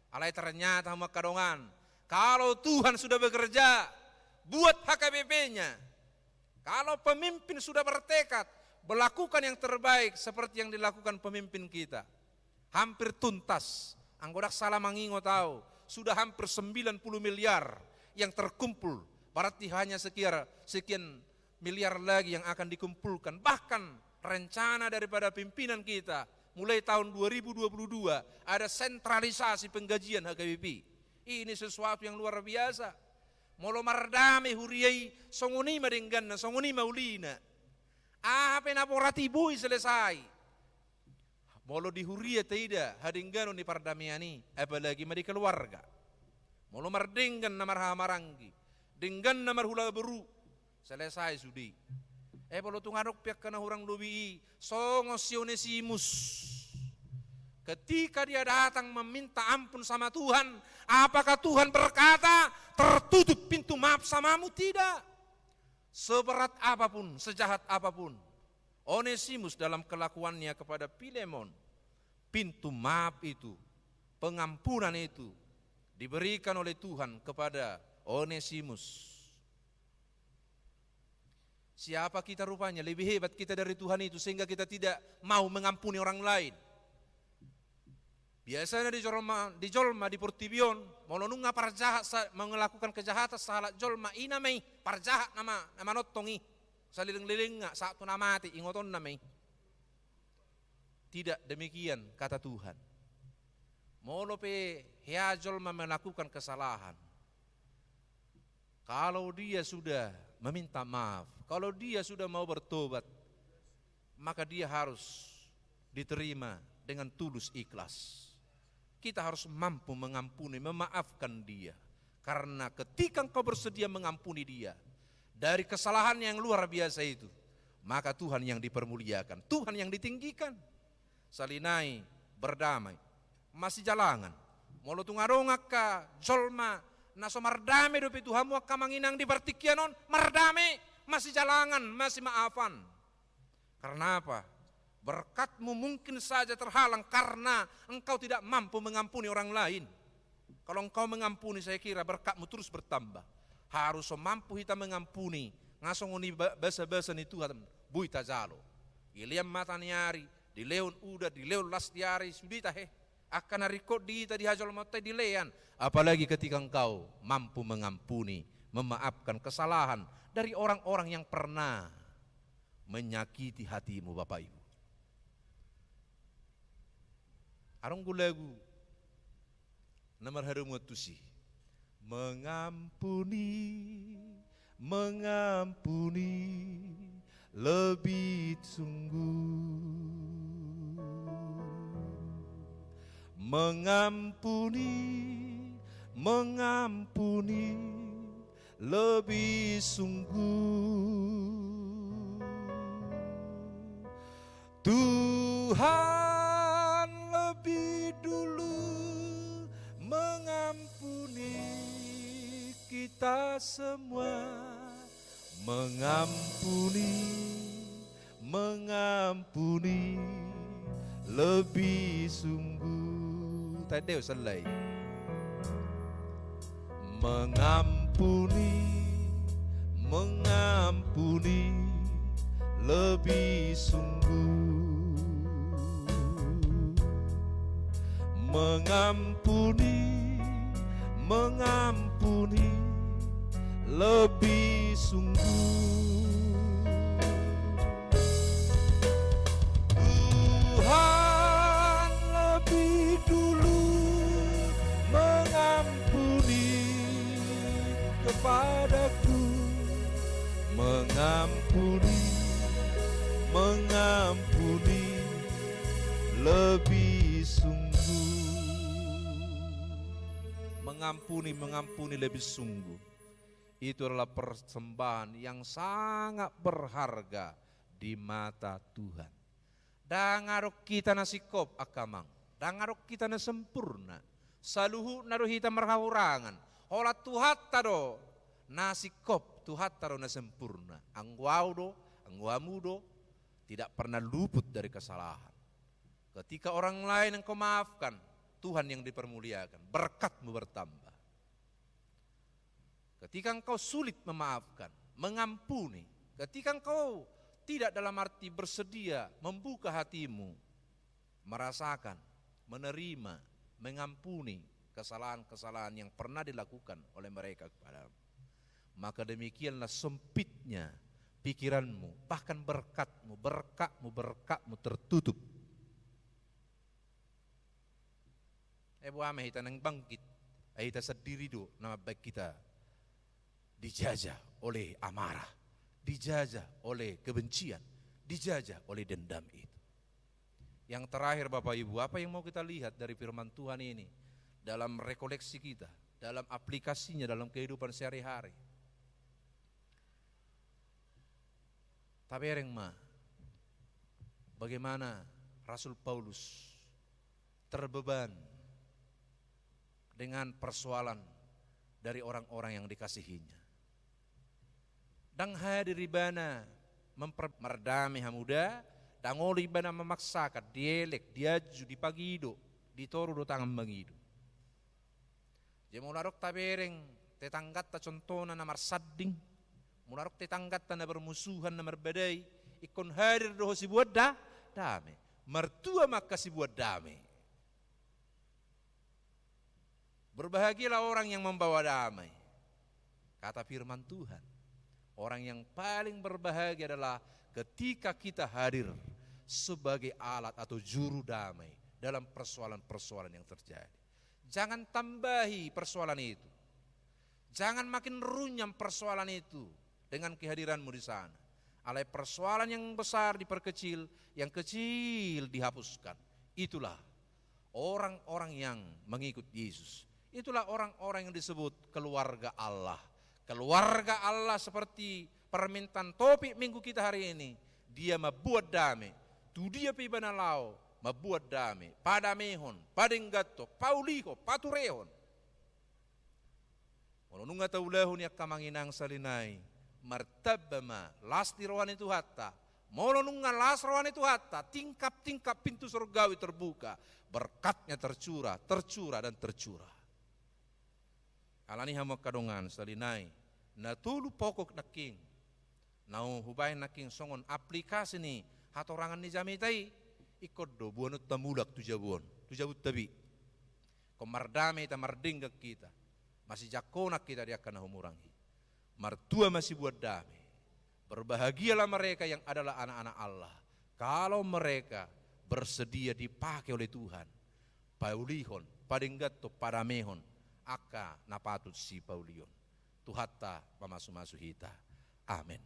Alai ternyata hamu angka dongan, kalau Tuhan sudah bekerja buat H K B P-nya, kalau pemimpin sudah bertekad melakukan yang terbaik seperti yang dilakukan pemimpin kita, hampir tuntas. Anggo ndang salah mangingot au, sudah hampir sembilan puluh miliar yang terkumpul. Berarti hanya sekian, sekian miliar lagi yang akan dikumpulkan. Bahkan rencana daripada pimpinan kita, mulai tahun dua ribu dua puluh dua, ada sentralisasi penggajian H K B P. Ini sesuatu yang luar biasa. Molo mardame huria i, songon i ma dengganna, songon i ma ulina. Aha pe na borat i boi selesai. Molo di huria taida hadengganon ni pardamean i, apalagi ma di keluarga. Molo mardenggan na marhahamaranggi, denggan na marhula boru, selesai sude. Eh, molo tung adong pe angka na hurang lobi i, songon si Onesimus. Ketika dia datang meminta ampun sama Tuhan, apakah Tuhan berkata, "Tertutup pintu maaf samamu"? Tidak. Seberat apapun, sejahat apapun Onesimus dalam kelakuannya kepada Filemon, pintu maaf itu, pengampunan itu diberikan oleh Tuhan kepada Onesimus. Siapa kita rupanya? Lebih hebat kita dari Tuhan itu sehingga kita tidak mau mengampuni orang lain. Biasana di jolma, di jolma di portibi on, molo nunga parjahat sa-, melakukan kejahatan sahalak jolma, i nama i parjahat nama, nama nongtong i. Saleleng-lelengna, sahat tu na mate, ingotonna ma i. Tidak demikian kata Tuhan. Molo pe hea jolma melakukan kesalahan, kalau dia sudah meminta maaf, kalau dia sudah mau bertobat, maka dia harus diterima dengan tulus ikhlas. Kita harus mampu mengampuni, memaafkan dia. Karena ketika engkau bersedia mengampuni dia dari kesalahan yang luar biasa itu, maka Tuhan yang dipermuliakan, Tuhan yang ditinggikan. Sahali nai berdamai. Masijalangan. Molo tung adong angka jolma na so mardame dope tu hamu angka amang inang di partingkian on, mardame, masijalangan, masimaafan. Karena apa? Berkatmu mungkin saja terhalang karena engkau tidak mampu mengampuni orang lain. Kalau engkau mengampuni, saya kira berkatmu terus bertambah. Harus so mampu hita mengampuni, nga songon i ba-, basa-basa ni Tuhan, boi tajalo. Dilean mataniari, dilehon udan, dilehon las ni ari, sude tahe. Angka na ringkot di hita di hajolmaonta i dilean. Apalagi ketika engkau mampu mengampuni, memaafkan kesalahan dari orang-orang yang pernah menyakiti hatimu, Bapak Ibu. Adong do lagu na marhadomuan tusi. Mengampuni, mengampuni lebih sungguh. Mengampuni, mengampuni lebih sungguh. Tuhan lebih dulu mengampuni kita semua. Mengampuni, mengampuni lebih sungguh. Tandeo selai. Mengampuni, mengampuni lebih sungguh. Mengampuni, mengampuni lebih sungguh. Tuhan lebih dulu mengampuni kepadaku. Mengampuni, mengampuni lebih sungguh. Mengampuni, mengampuni lebih sungguh. Itu adalah persembahan yang sangat berharga di mata Tuhan. Ndang adong hita na singkop, angka amang. Ndang adong hita na sempurna. Saluhutna do hita marhahurangan. Holan Tuhanta do na singkop, Tuhanta do na sempurna. Anggo au do, anggo hamu do, tidak pernah luput dari kesalahan. Ketika orang lain engkau maafkan, Tuhan yang dipermuliakan, berkatmu bertambah. Ketika engkau sulit memaafkan, mengampuni, ketika engkau tidak dalam arti bersedia membuka hatimu, merasakan, menerima, mengampuni kesalahan-kesalahan yang pernah dilakukan oleh mereka kepadamu, maka demikianlah sempitnya pikiranmu, bahkan berkatmu, berkatmu, berkatmu tertutup. Eh, boha ma hita naeng bangkit, eh, hita sandiri do na mambaen hita dijajah oleh amarah, dijajah oleh kebencian, dijajah oleh dendam itu. Yang terakhir, Bapak Ibu, apa yang mau kita lihat dari firman Tuhan ini dalam rekoleksi kita, dalam aplikasinya dalam kehidupan sehari-hari? Tabereng ma bagaimana Rasul Paulus terbeban dengan persoalan dari orang-orang yang dikasihinya. Ndang hadir ibana memper-, mardame hamu da, ndang olo ibana memaksakan, dielek, dianju, dipangido, ditoru do tangan mangido. Jadi molo adong tabereng tetangganta contohna na marsanding, molo adong tetangganta na bermusuhan, na marbadai, ingkon hadir do ho sibuat da-, dame. Martua ma angka sibuat dame. Berbahagialah orang yang membawa damai. Kata firman Tuhan, orang yang paling berbahagia adalah ketika kita hadir sebagai alat atau juru damai dalam persoalan-persoalan yang terjadi. Jangan tambahi persoalan itu. Jangan makin runyam persoalan itu dengan kehadiranmu di sana. Alai persoalan yang besar diperkecil, yang kecil dihapuskan. Itulah orang-orang yang mengikut Yesus. Itulah orang-orang yang disebut keluarga Allah. Keluarga Allah seperti permintaan topik minggu kita hari ini. Dia mambuat dame. Tu dia pe ibana laho, mambuat dame. Padamehon, padengganhon, paulihon, paturehon. Molo nunga taulahon i, angka amang inang sahali nai, martamba ma las ni roha ni Tuhanta. Molo nunga las roha ni Tuhanta, tingkap-tingkap pintu sorgawi terbuka, berkatnya tercurah, tercurah, dan tercurah. Alani i hamu angka dongan sahali nai, na tolu pokok nangkin na hubaen nangkin songon aplikasi ni hatorangan ni jamita i, ingkon do boanonta mulak tu jabu on, tu jabunta be. Ingkon mardame hita, mardenggan hita, masijangkonan hita di angka na humurang i. Martua ma sibuat dame. Berbahagialah mereka yang adalah anak-anak Allah, kalau mereka bersedia dipakai oleh Tuhan, paulihon, padengganhon, padamehon angka na patut sipaulihon. Tuhanta mamasumasu hita. Amen.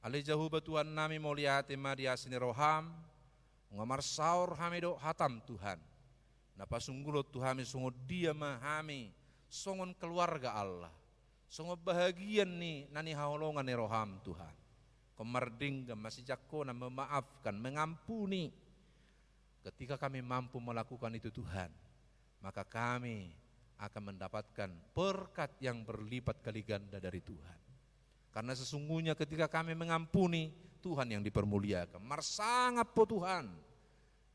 Ale Jahowa Tuhannami, mauliate ma di asi ni roham, nunga marsaor hami dohot hatam, Tuhan, na pasunggulhon tu hami songon dia ma hami songon keluarga Allah, songon bahagian ni na nihaholongan ni roham, Tuhan. Ingkon mardenggan, masijangkonan, memaafkan, mengampuni. Ketika kami mampu melakukan itu, Tuhan, maka kami akan mendapatkan berkat yang berlipat kali ganda dari Tuhan. Karena sesungguhnya ketika kami mengampuni, Tuhan yang dipermuliakan. Marsangap ho, Tuhan,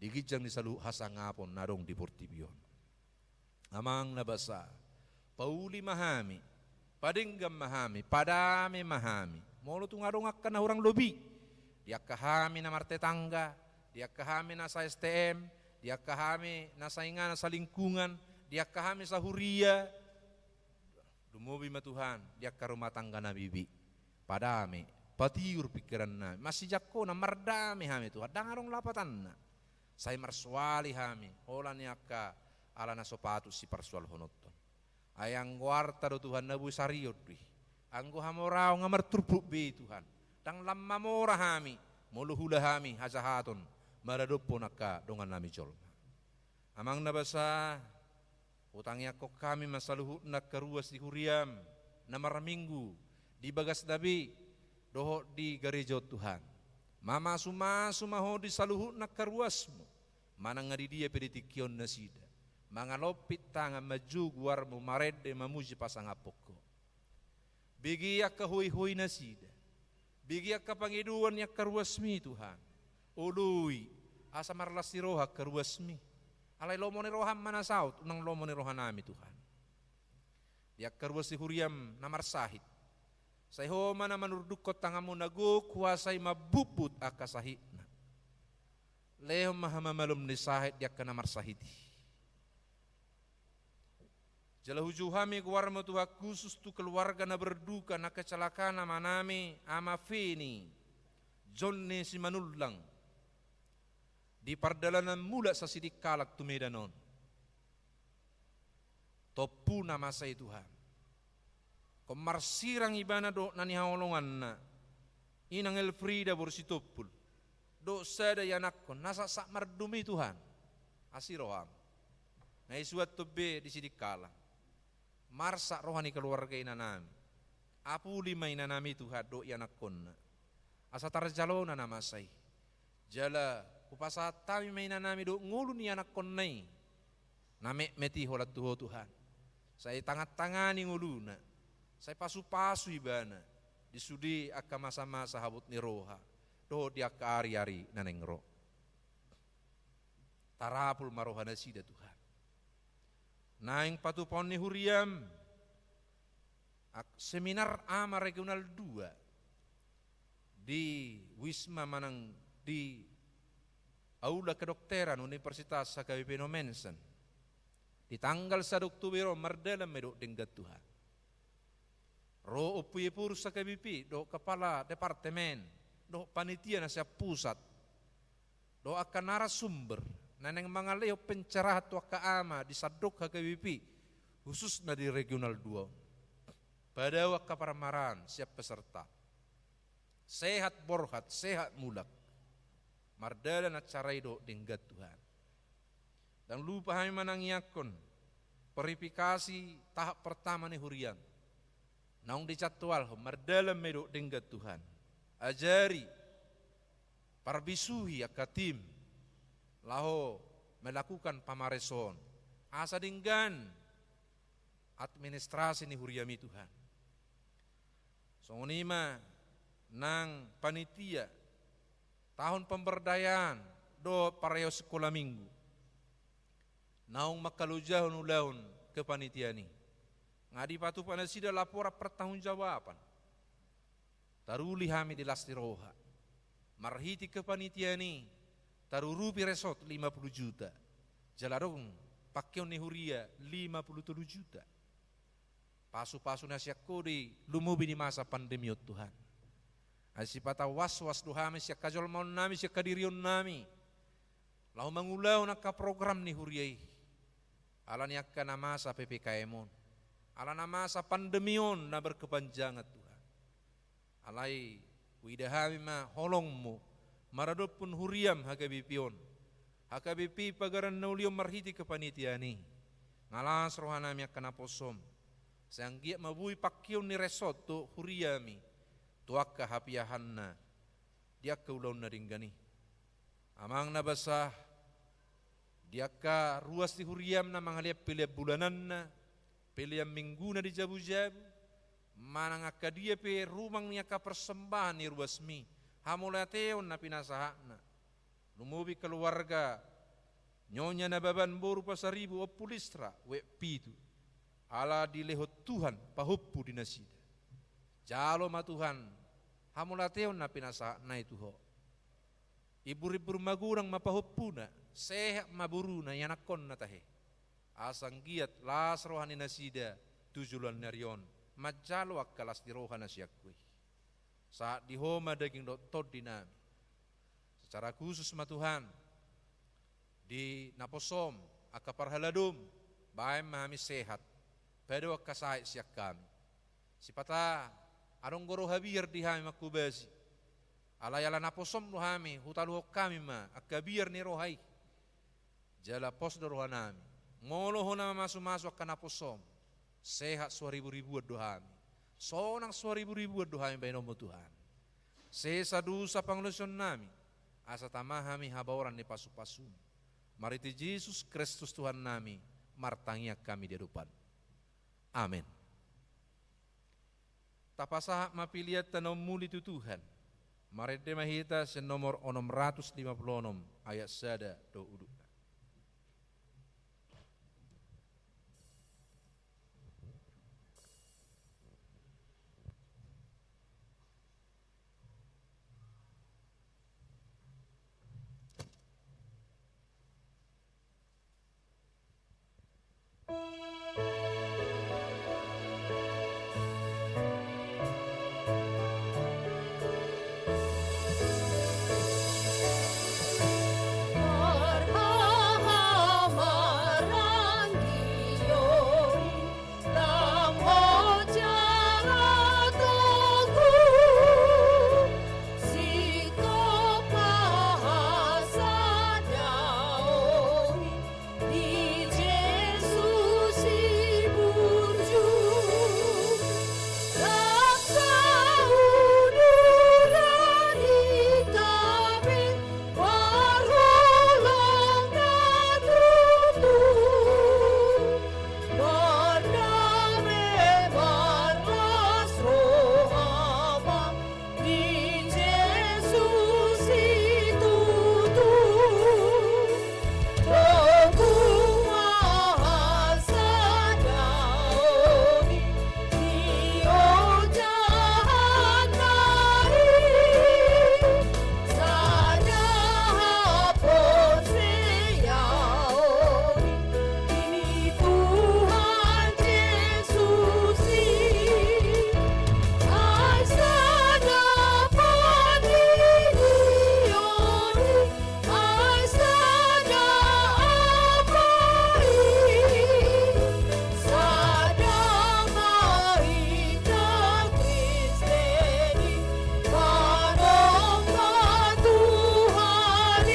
di ginjang ni saluhut hasangapon na adong di portibi on. Amang na basa, pauli ma hami, padenggan ma hami, padame ma hami. Molo tung adong angka na hurang lobi, di angka hami na martetangga, di angka hami na sa-S T M, di angka hami na sainganan, salingkungan, di angka hami sahuria, lumobi ma, Tuhan, di angka rumah tangga na bibi. Padame, patiur pingkirannami, masijangkonan, mardame hami, Tuhan, ndang adong lapatanna. Sai marsoali hami, holan i angka ala na so patut siparsoalhononton. Ai anggo arta do, Tuhan, na boi sarion do i. Anggo hamoraon nga marturpuk be Tuhan, ndang lam mamora hami molo huula hami hajahaton maradophon angka dongan nami jolma. Amang na basa, hutangiangkon hami ma saluhutna angka ruas di huriam na marminggu di bagasna be dohot di gareja on Tuhan. Mamasumasu ma Ho di saluhutna angka ruasmu, manang nga di dia pe di tingki on nasida, mangalompit tangan manjou goarmu, marende mamuji pasangaphon Ho. Bege angka hoihoi nasida. Bege angka pangidoan ni angka ruasmi Tuhan. Oloi, asa marlas ni roha angka ruasmi. Alai lomo ni roham ma na saut, unang lomo ni roha nami Tuhan. Di angka ruas di huriam na marsahit, sai Ho ma na manurdukkon tanganmu na gok huasai mambubbut angka sahitna. Lehon ma hamamalum ni sahit di angka na marsahit i. Jala hujou hami goarmu Tuhan, khusus tu keluarga na berduka na kecelakaan amanami, Ama Feni Jonni Simanullang, di pardalanan mulak Sasidikalang tu Medan on. Tompuna masa i Tuhan. Ingkon marsirang ibana dohot na nihaholonganna, inang Elfrida boru Sitompul, dohot sada ianakhon na saksakmardum i Tuhan. Asi roham. Na isuanhon be di Sidikalang. Marsak roha ni keluarga inanami. Apuli ma inanami Tuhan dohot ianakhonna, asa tarjalona na masa i. Jala hupasahat hami ma inanami dohot ngolu ni ianakhonna i na metmet i holan tu Ho Tuhan. Sai tangan-tangani ngoluna, sai pasu-pasu ibana di sude angka masa-masa habot ni roha dohot di angka ari-ari na naeng ro. Tarapul ma roha nasida Tuhan. Naeng patupaon ni huriam, ak-, seminar ama regional dua di Wisma manang di Aula Kedokteran Universitas H K B P Nommensen di tanggal sada Oktober on mardalan ma i dohot denggan Tuhan. Ro Ompu Ephorus H K B P dohot kepala departemen dohot panitia na sian pusat dohot angka narasumber na naeng mangalehon pencerahan tu angka ama di sandok H K B P, khususna di regional dua on. Padao angka parmaraan sian peserta. Sehat borhat, sehat mulak. Mardalan acara i dohot denggan Tuhan. Ndang lupa hami manangiangkon verifikasi tahap pertama ni huriam. Naung dijadwalhon, mardalan ma i dohot denggan Tuhan. Ajari, parbisuhi angka tim laho melakukan pamareson asa denggan administrasi ni huriami Tuhan. Songon i ma nang panitia tahun pemberdayaan dohot pareo sikola minggu naung mangkalojahon ulaon kepanitiaan i. Nga dipatupa nasida laporan pertanggungjawaban. Taruli hami di las ni roha. Marhite kepanitiaan i tarurupi resort lima puluh juta. Jala adong pangkeon ni huria lima puluh tolu juta. Pasu-pasu na sian Ho do i, lumobi di masa pandemi on Tuhan. Ai sipata was-was do hami sian hajolmaonnami, sian hadirionnami laho mangulahon angka program ni huria i. Ala ni angka na masa P P K M on, ala na masa pandemi on na berkepanjangan Tuhan. Alai huida hami ma holongmu maradophon huriam H K B P on, H K B P Pagaran Na Uli on marhite kepanitiaan i. Nga las rohanami angka naposom, sai anggiat ma boi pangkeon ni resort dohot huriami tu angka hapiahanna di angka ulaon na denggan i. Amang na basa, di angka ruas di huriam na mangalean pelean bulananna, pelean mingguna di jabu-jabu, manang angka dia pe rumang ni angka persembahan ni ruasmi, hamauliateon na pinasahatna, lumobi keluarga Nyonya Nababan boru Pasaribu Ompu Listra, wijk pitu, ala dilehon Tuhan pahompu di nasida. Jalo ma Tuhan hamauliateon na pinasahatna i tu Ho. Imbur-imbur magodang ma pahompuna, sehat ma boruna, ianakhonna tahe. Asa anggiat las roha ni nasida tu joloan ni ari on manjalo angka las ni roha na sian Ho i. Sahat di Ho ma daging dohot tondinami. Secara khusus ma Tuhan, di naposom, angka parhaladom, baen ma hami sehat, padao angka sahit sian hami. Sipata adong do roha biar di hami manghobasi. Alai ala naposom do hami, hutaluhon hami ma angka biar ni roha i. Jala pos do rohanami. Molo hona mamasumasu angka naposom, sehat suariburibuan do hami. Sonang suariburibuan do hami baenonmu Tuhan. Sesa dosa pangalaosionnami, asa tama hami habaoran ni pasupasum. Marhite Jesus Kristus Tuhannami, martangiang hami di adopanmu. Amen. Tapasahat ma peleanta na ummuli tu Tuhan. Marende ma hita sian nomor onom ratus lima pulu onom, ayat sada dohot udutna. Di Jesus i burju, rap sauduran i tabe, marholong na tutu, mardame marlas roha ma. Di Jesus i tutu, domu ma hasadaon i, diojahan na i, sada haporseaon i. Di Tuhan Jesus i, ai sada pangidoan i, ai sada ampa i, sada ma hita Kristen i, panompa Tuhan i.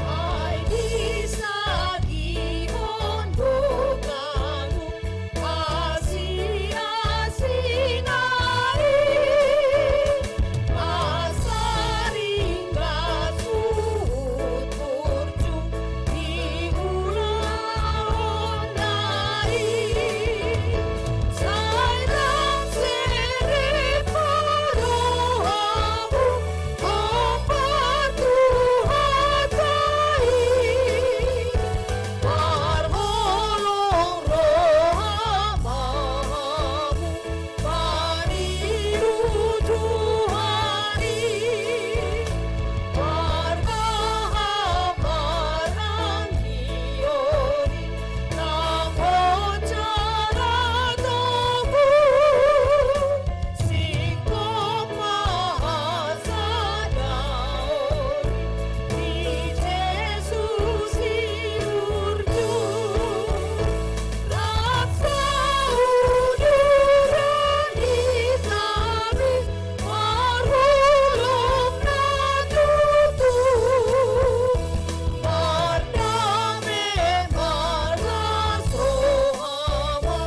Ai disagihon do hamu asiasina i, asa ringgas huhut burju di ulaonna i. Sai rap serep ma rohamu hombar tu hata i, marholong roha ma hamu maniru Tuhan i. Marga haparanggion i, nang hot jala togu, singkop ma hasadaon i, di Jesus i burju. Rap sauduran i tabe, marholong na tutu, mardame marlas roha ma,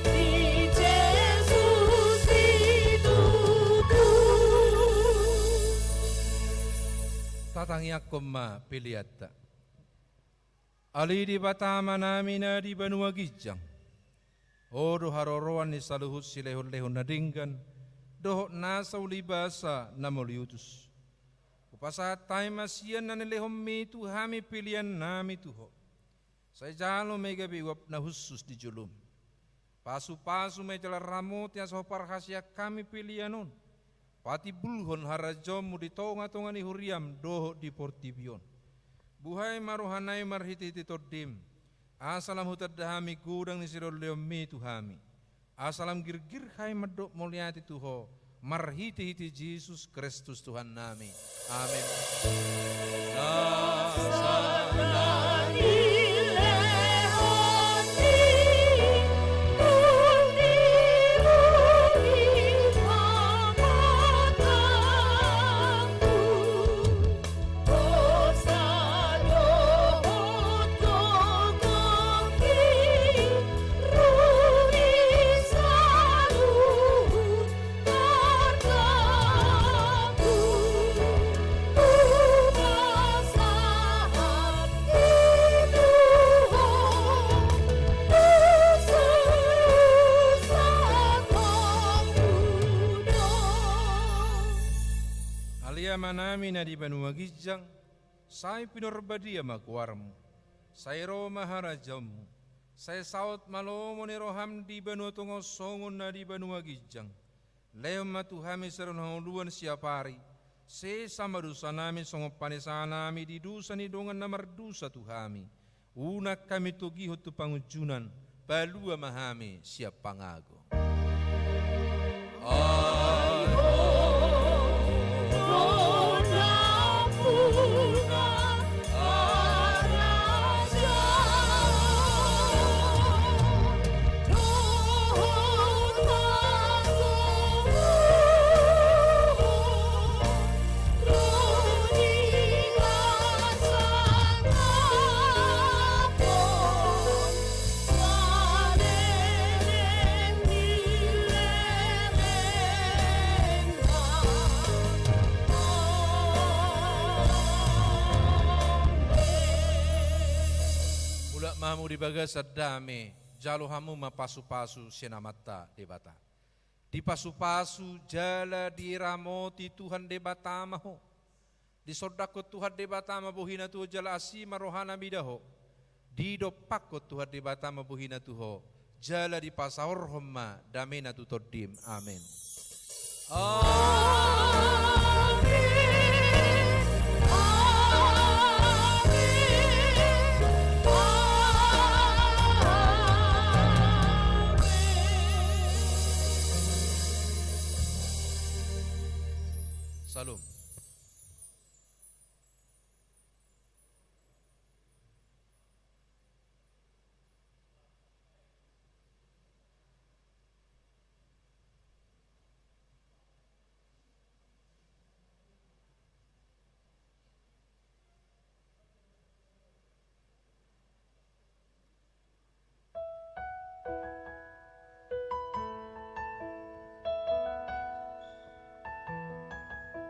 di Jesus i tutu. Tatangiangkon ma peleanta. Ale Debata Amanami na di banua ginjang, Ho do haroroan ni saluhut silehonlehon na denggan, dohot nasa ulibasa na mauliutus. Hupasahat hami ma sian na nilehonmi tu hami pelean nami tu Ho. Sai jalo ma i gabe uap na hushus di jolom. Pasupasu ma i jala ramoti asa huparhaseang hami pelean on. Patimbulhon harajaonmu di tongatonga ni huriam dohot di portibi on. Buhai ma roha nami marhitehite Tondim, asa lam hutanda hami godang ni silehonlehonmi tu hami. Asa lam girgir hami mandok mauliate tu Ho, marhitehite Jesus Kristus Tuhan nami. Amen. Ale Amanami na di banua ginjang, sai pinarbadia ma goarmu. Sai ro ma harajaonmu. Sai saut ma lomo ni roham di banua tonga on songon na di banua ginjang. Lehon ma tu hami sadari on hangoluan siapari. Sesa ma dosanami songon panesanami di dosa ni dongan na mardosa tu hami. Unang hami togihon tu pangunjunan, palua ma hami sian pangago. Mulak ma hamu di bagasan dame, jalo hamu ma pasupasu sian Amanta Debata. Dipasupasu jala diramoti Tuhan Debata ma ho. Disondangkon Tuhan Debata ma bohina tu ho jala asi ma rohana mida ho. Didompakkon Tuhan Debata ma bohina tu ho jala dipasaorhon ma damena tu tondim. Amen. Amen. Amen. Amen. Shalom.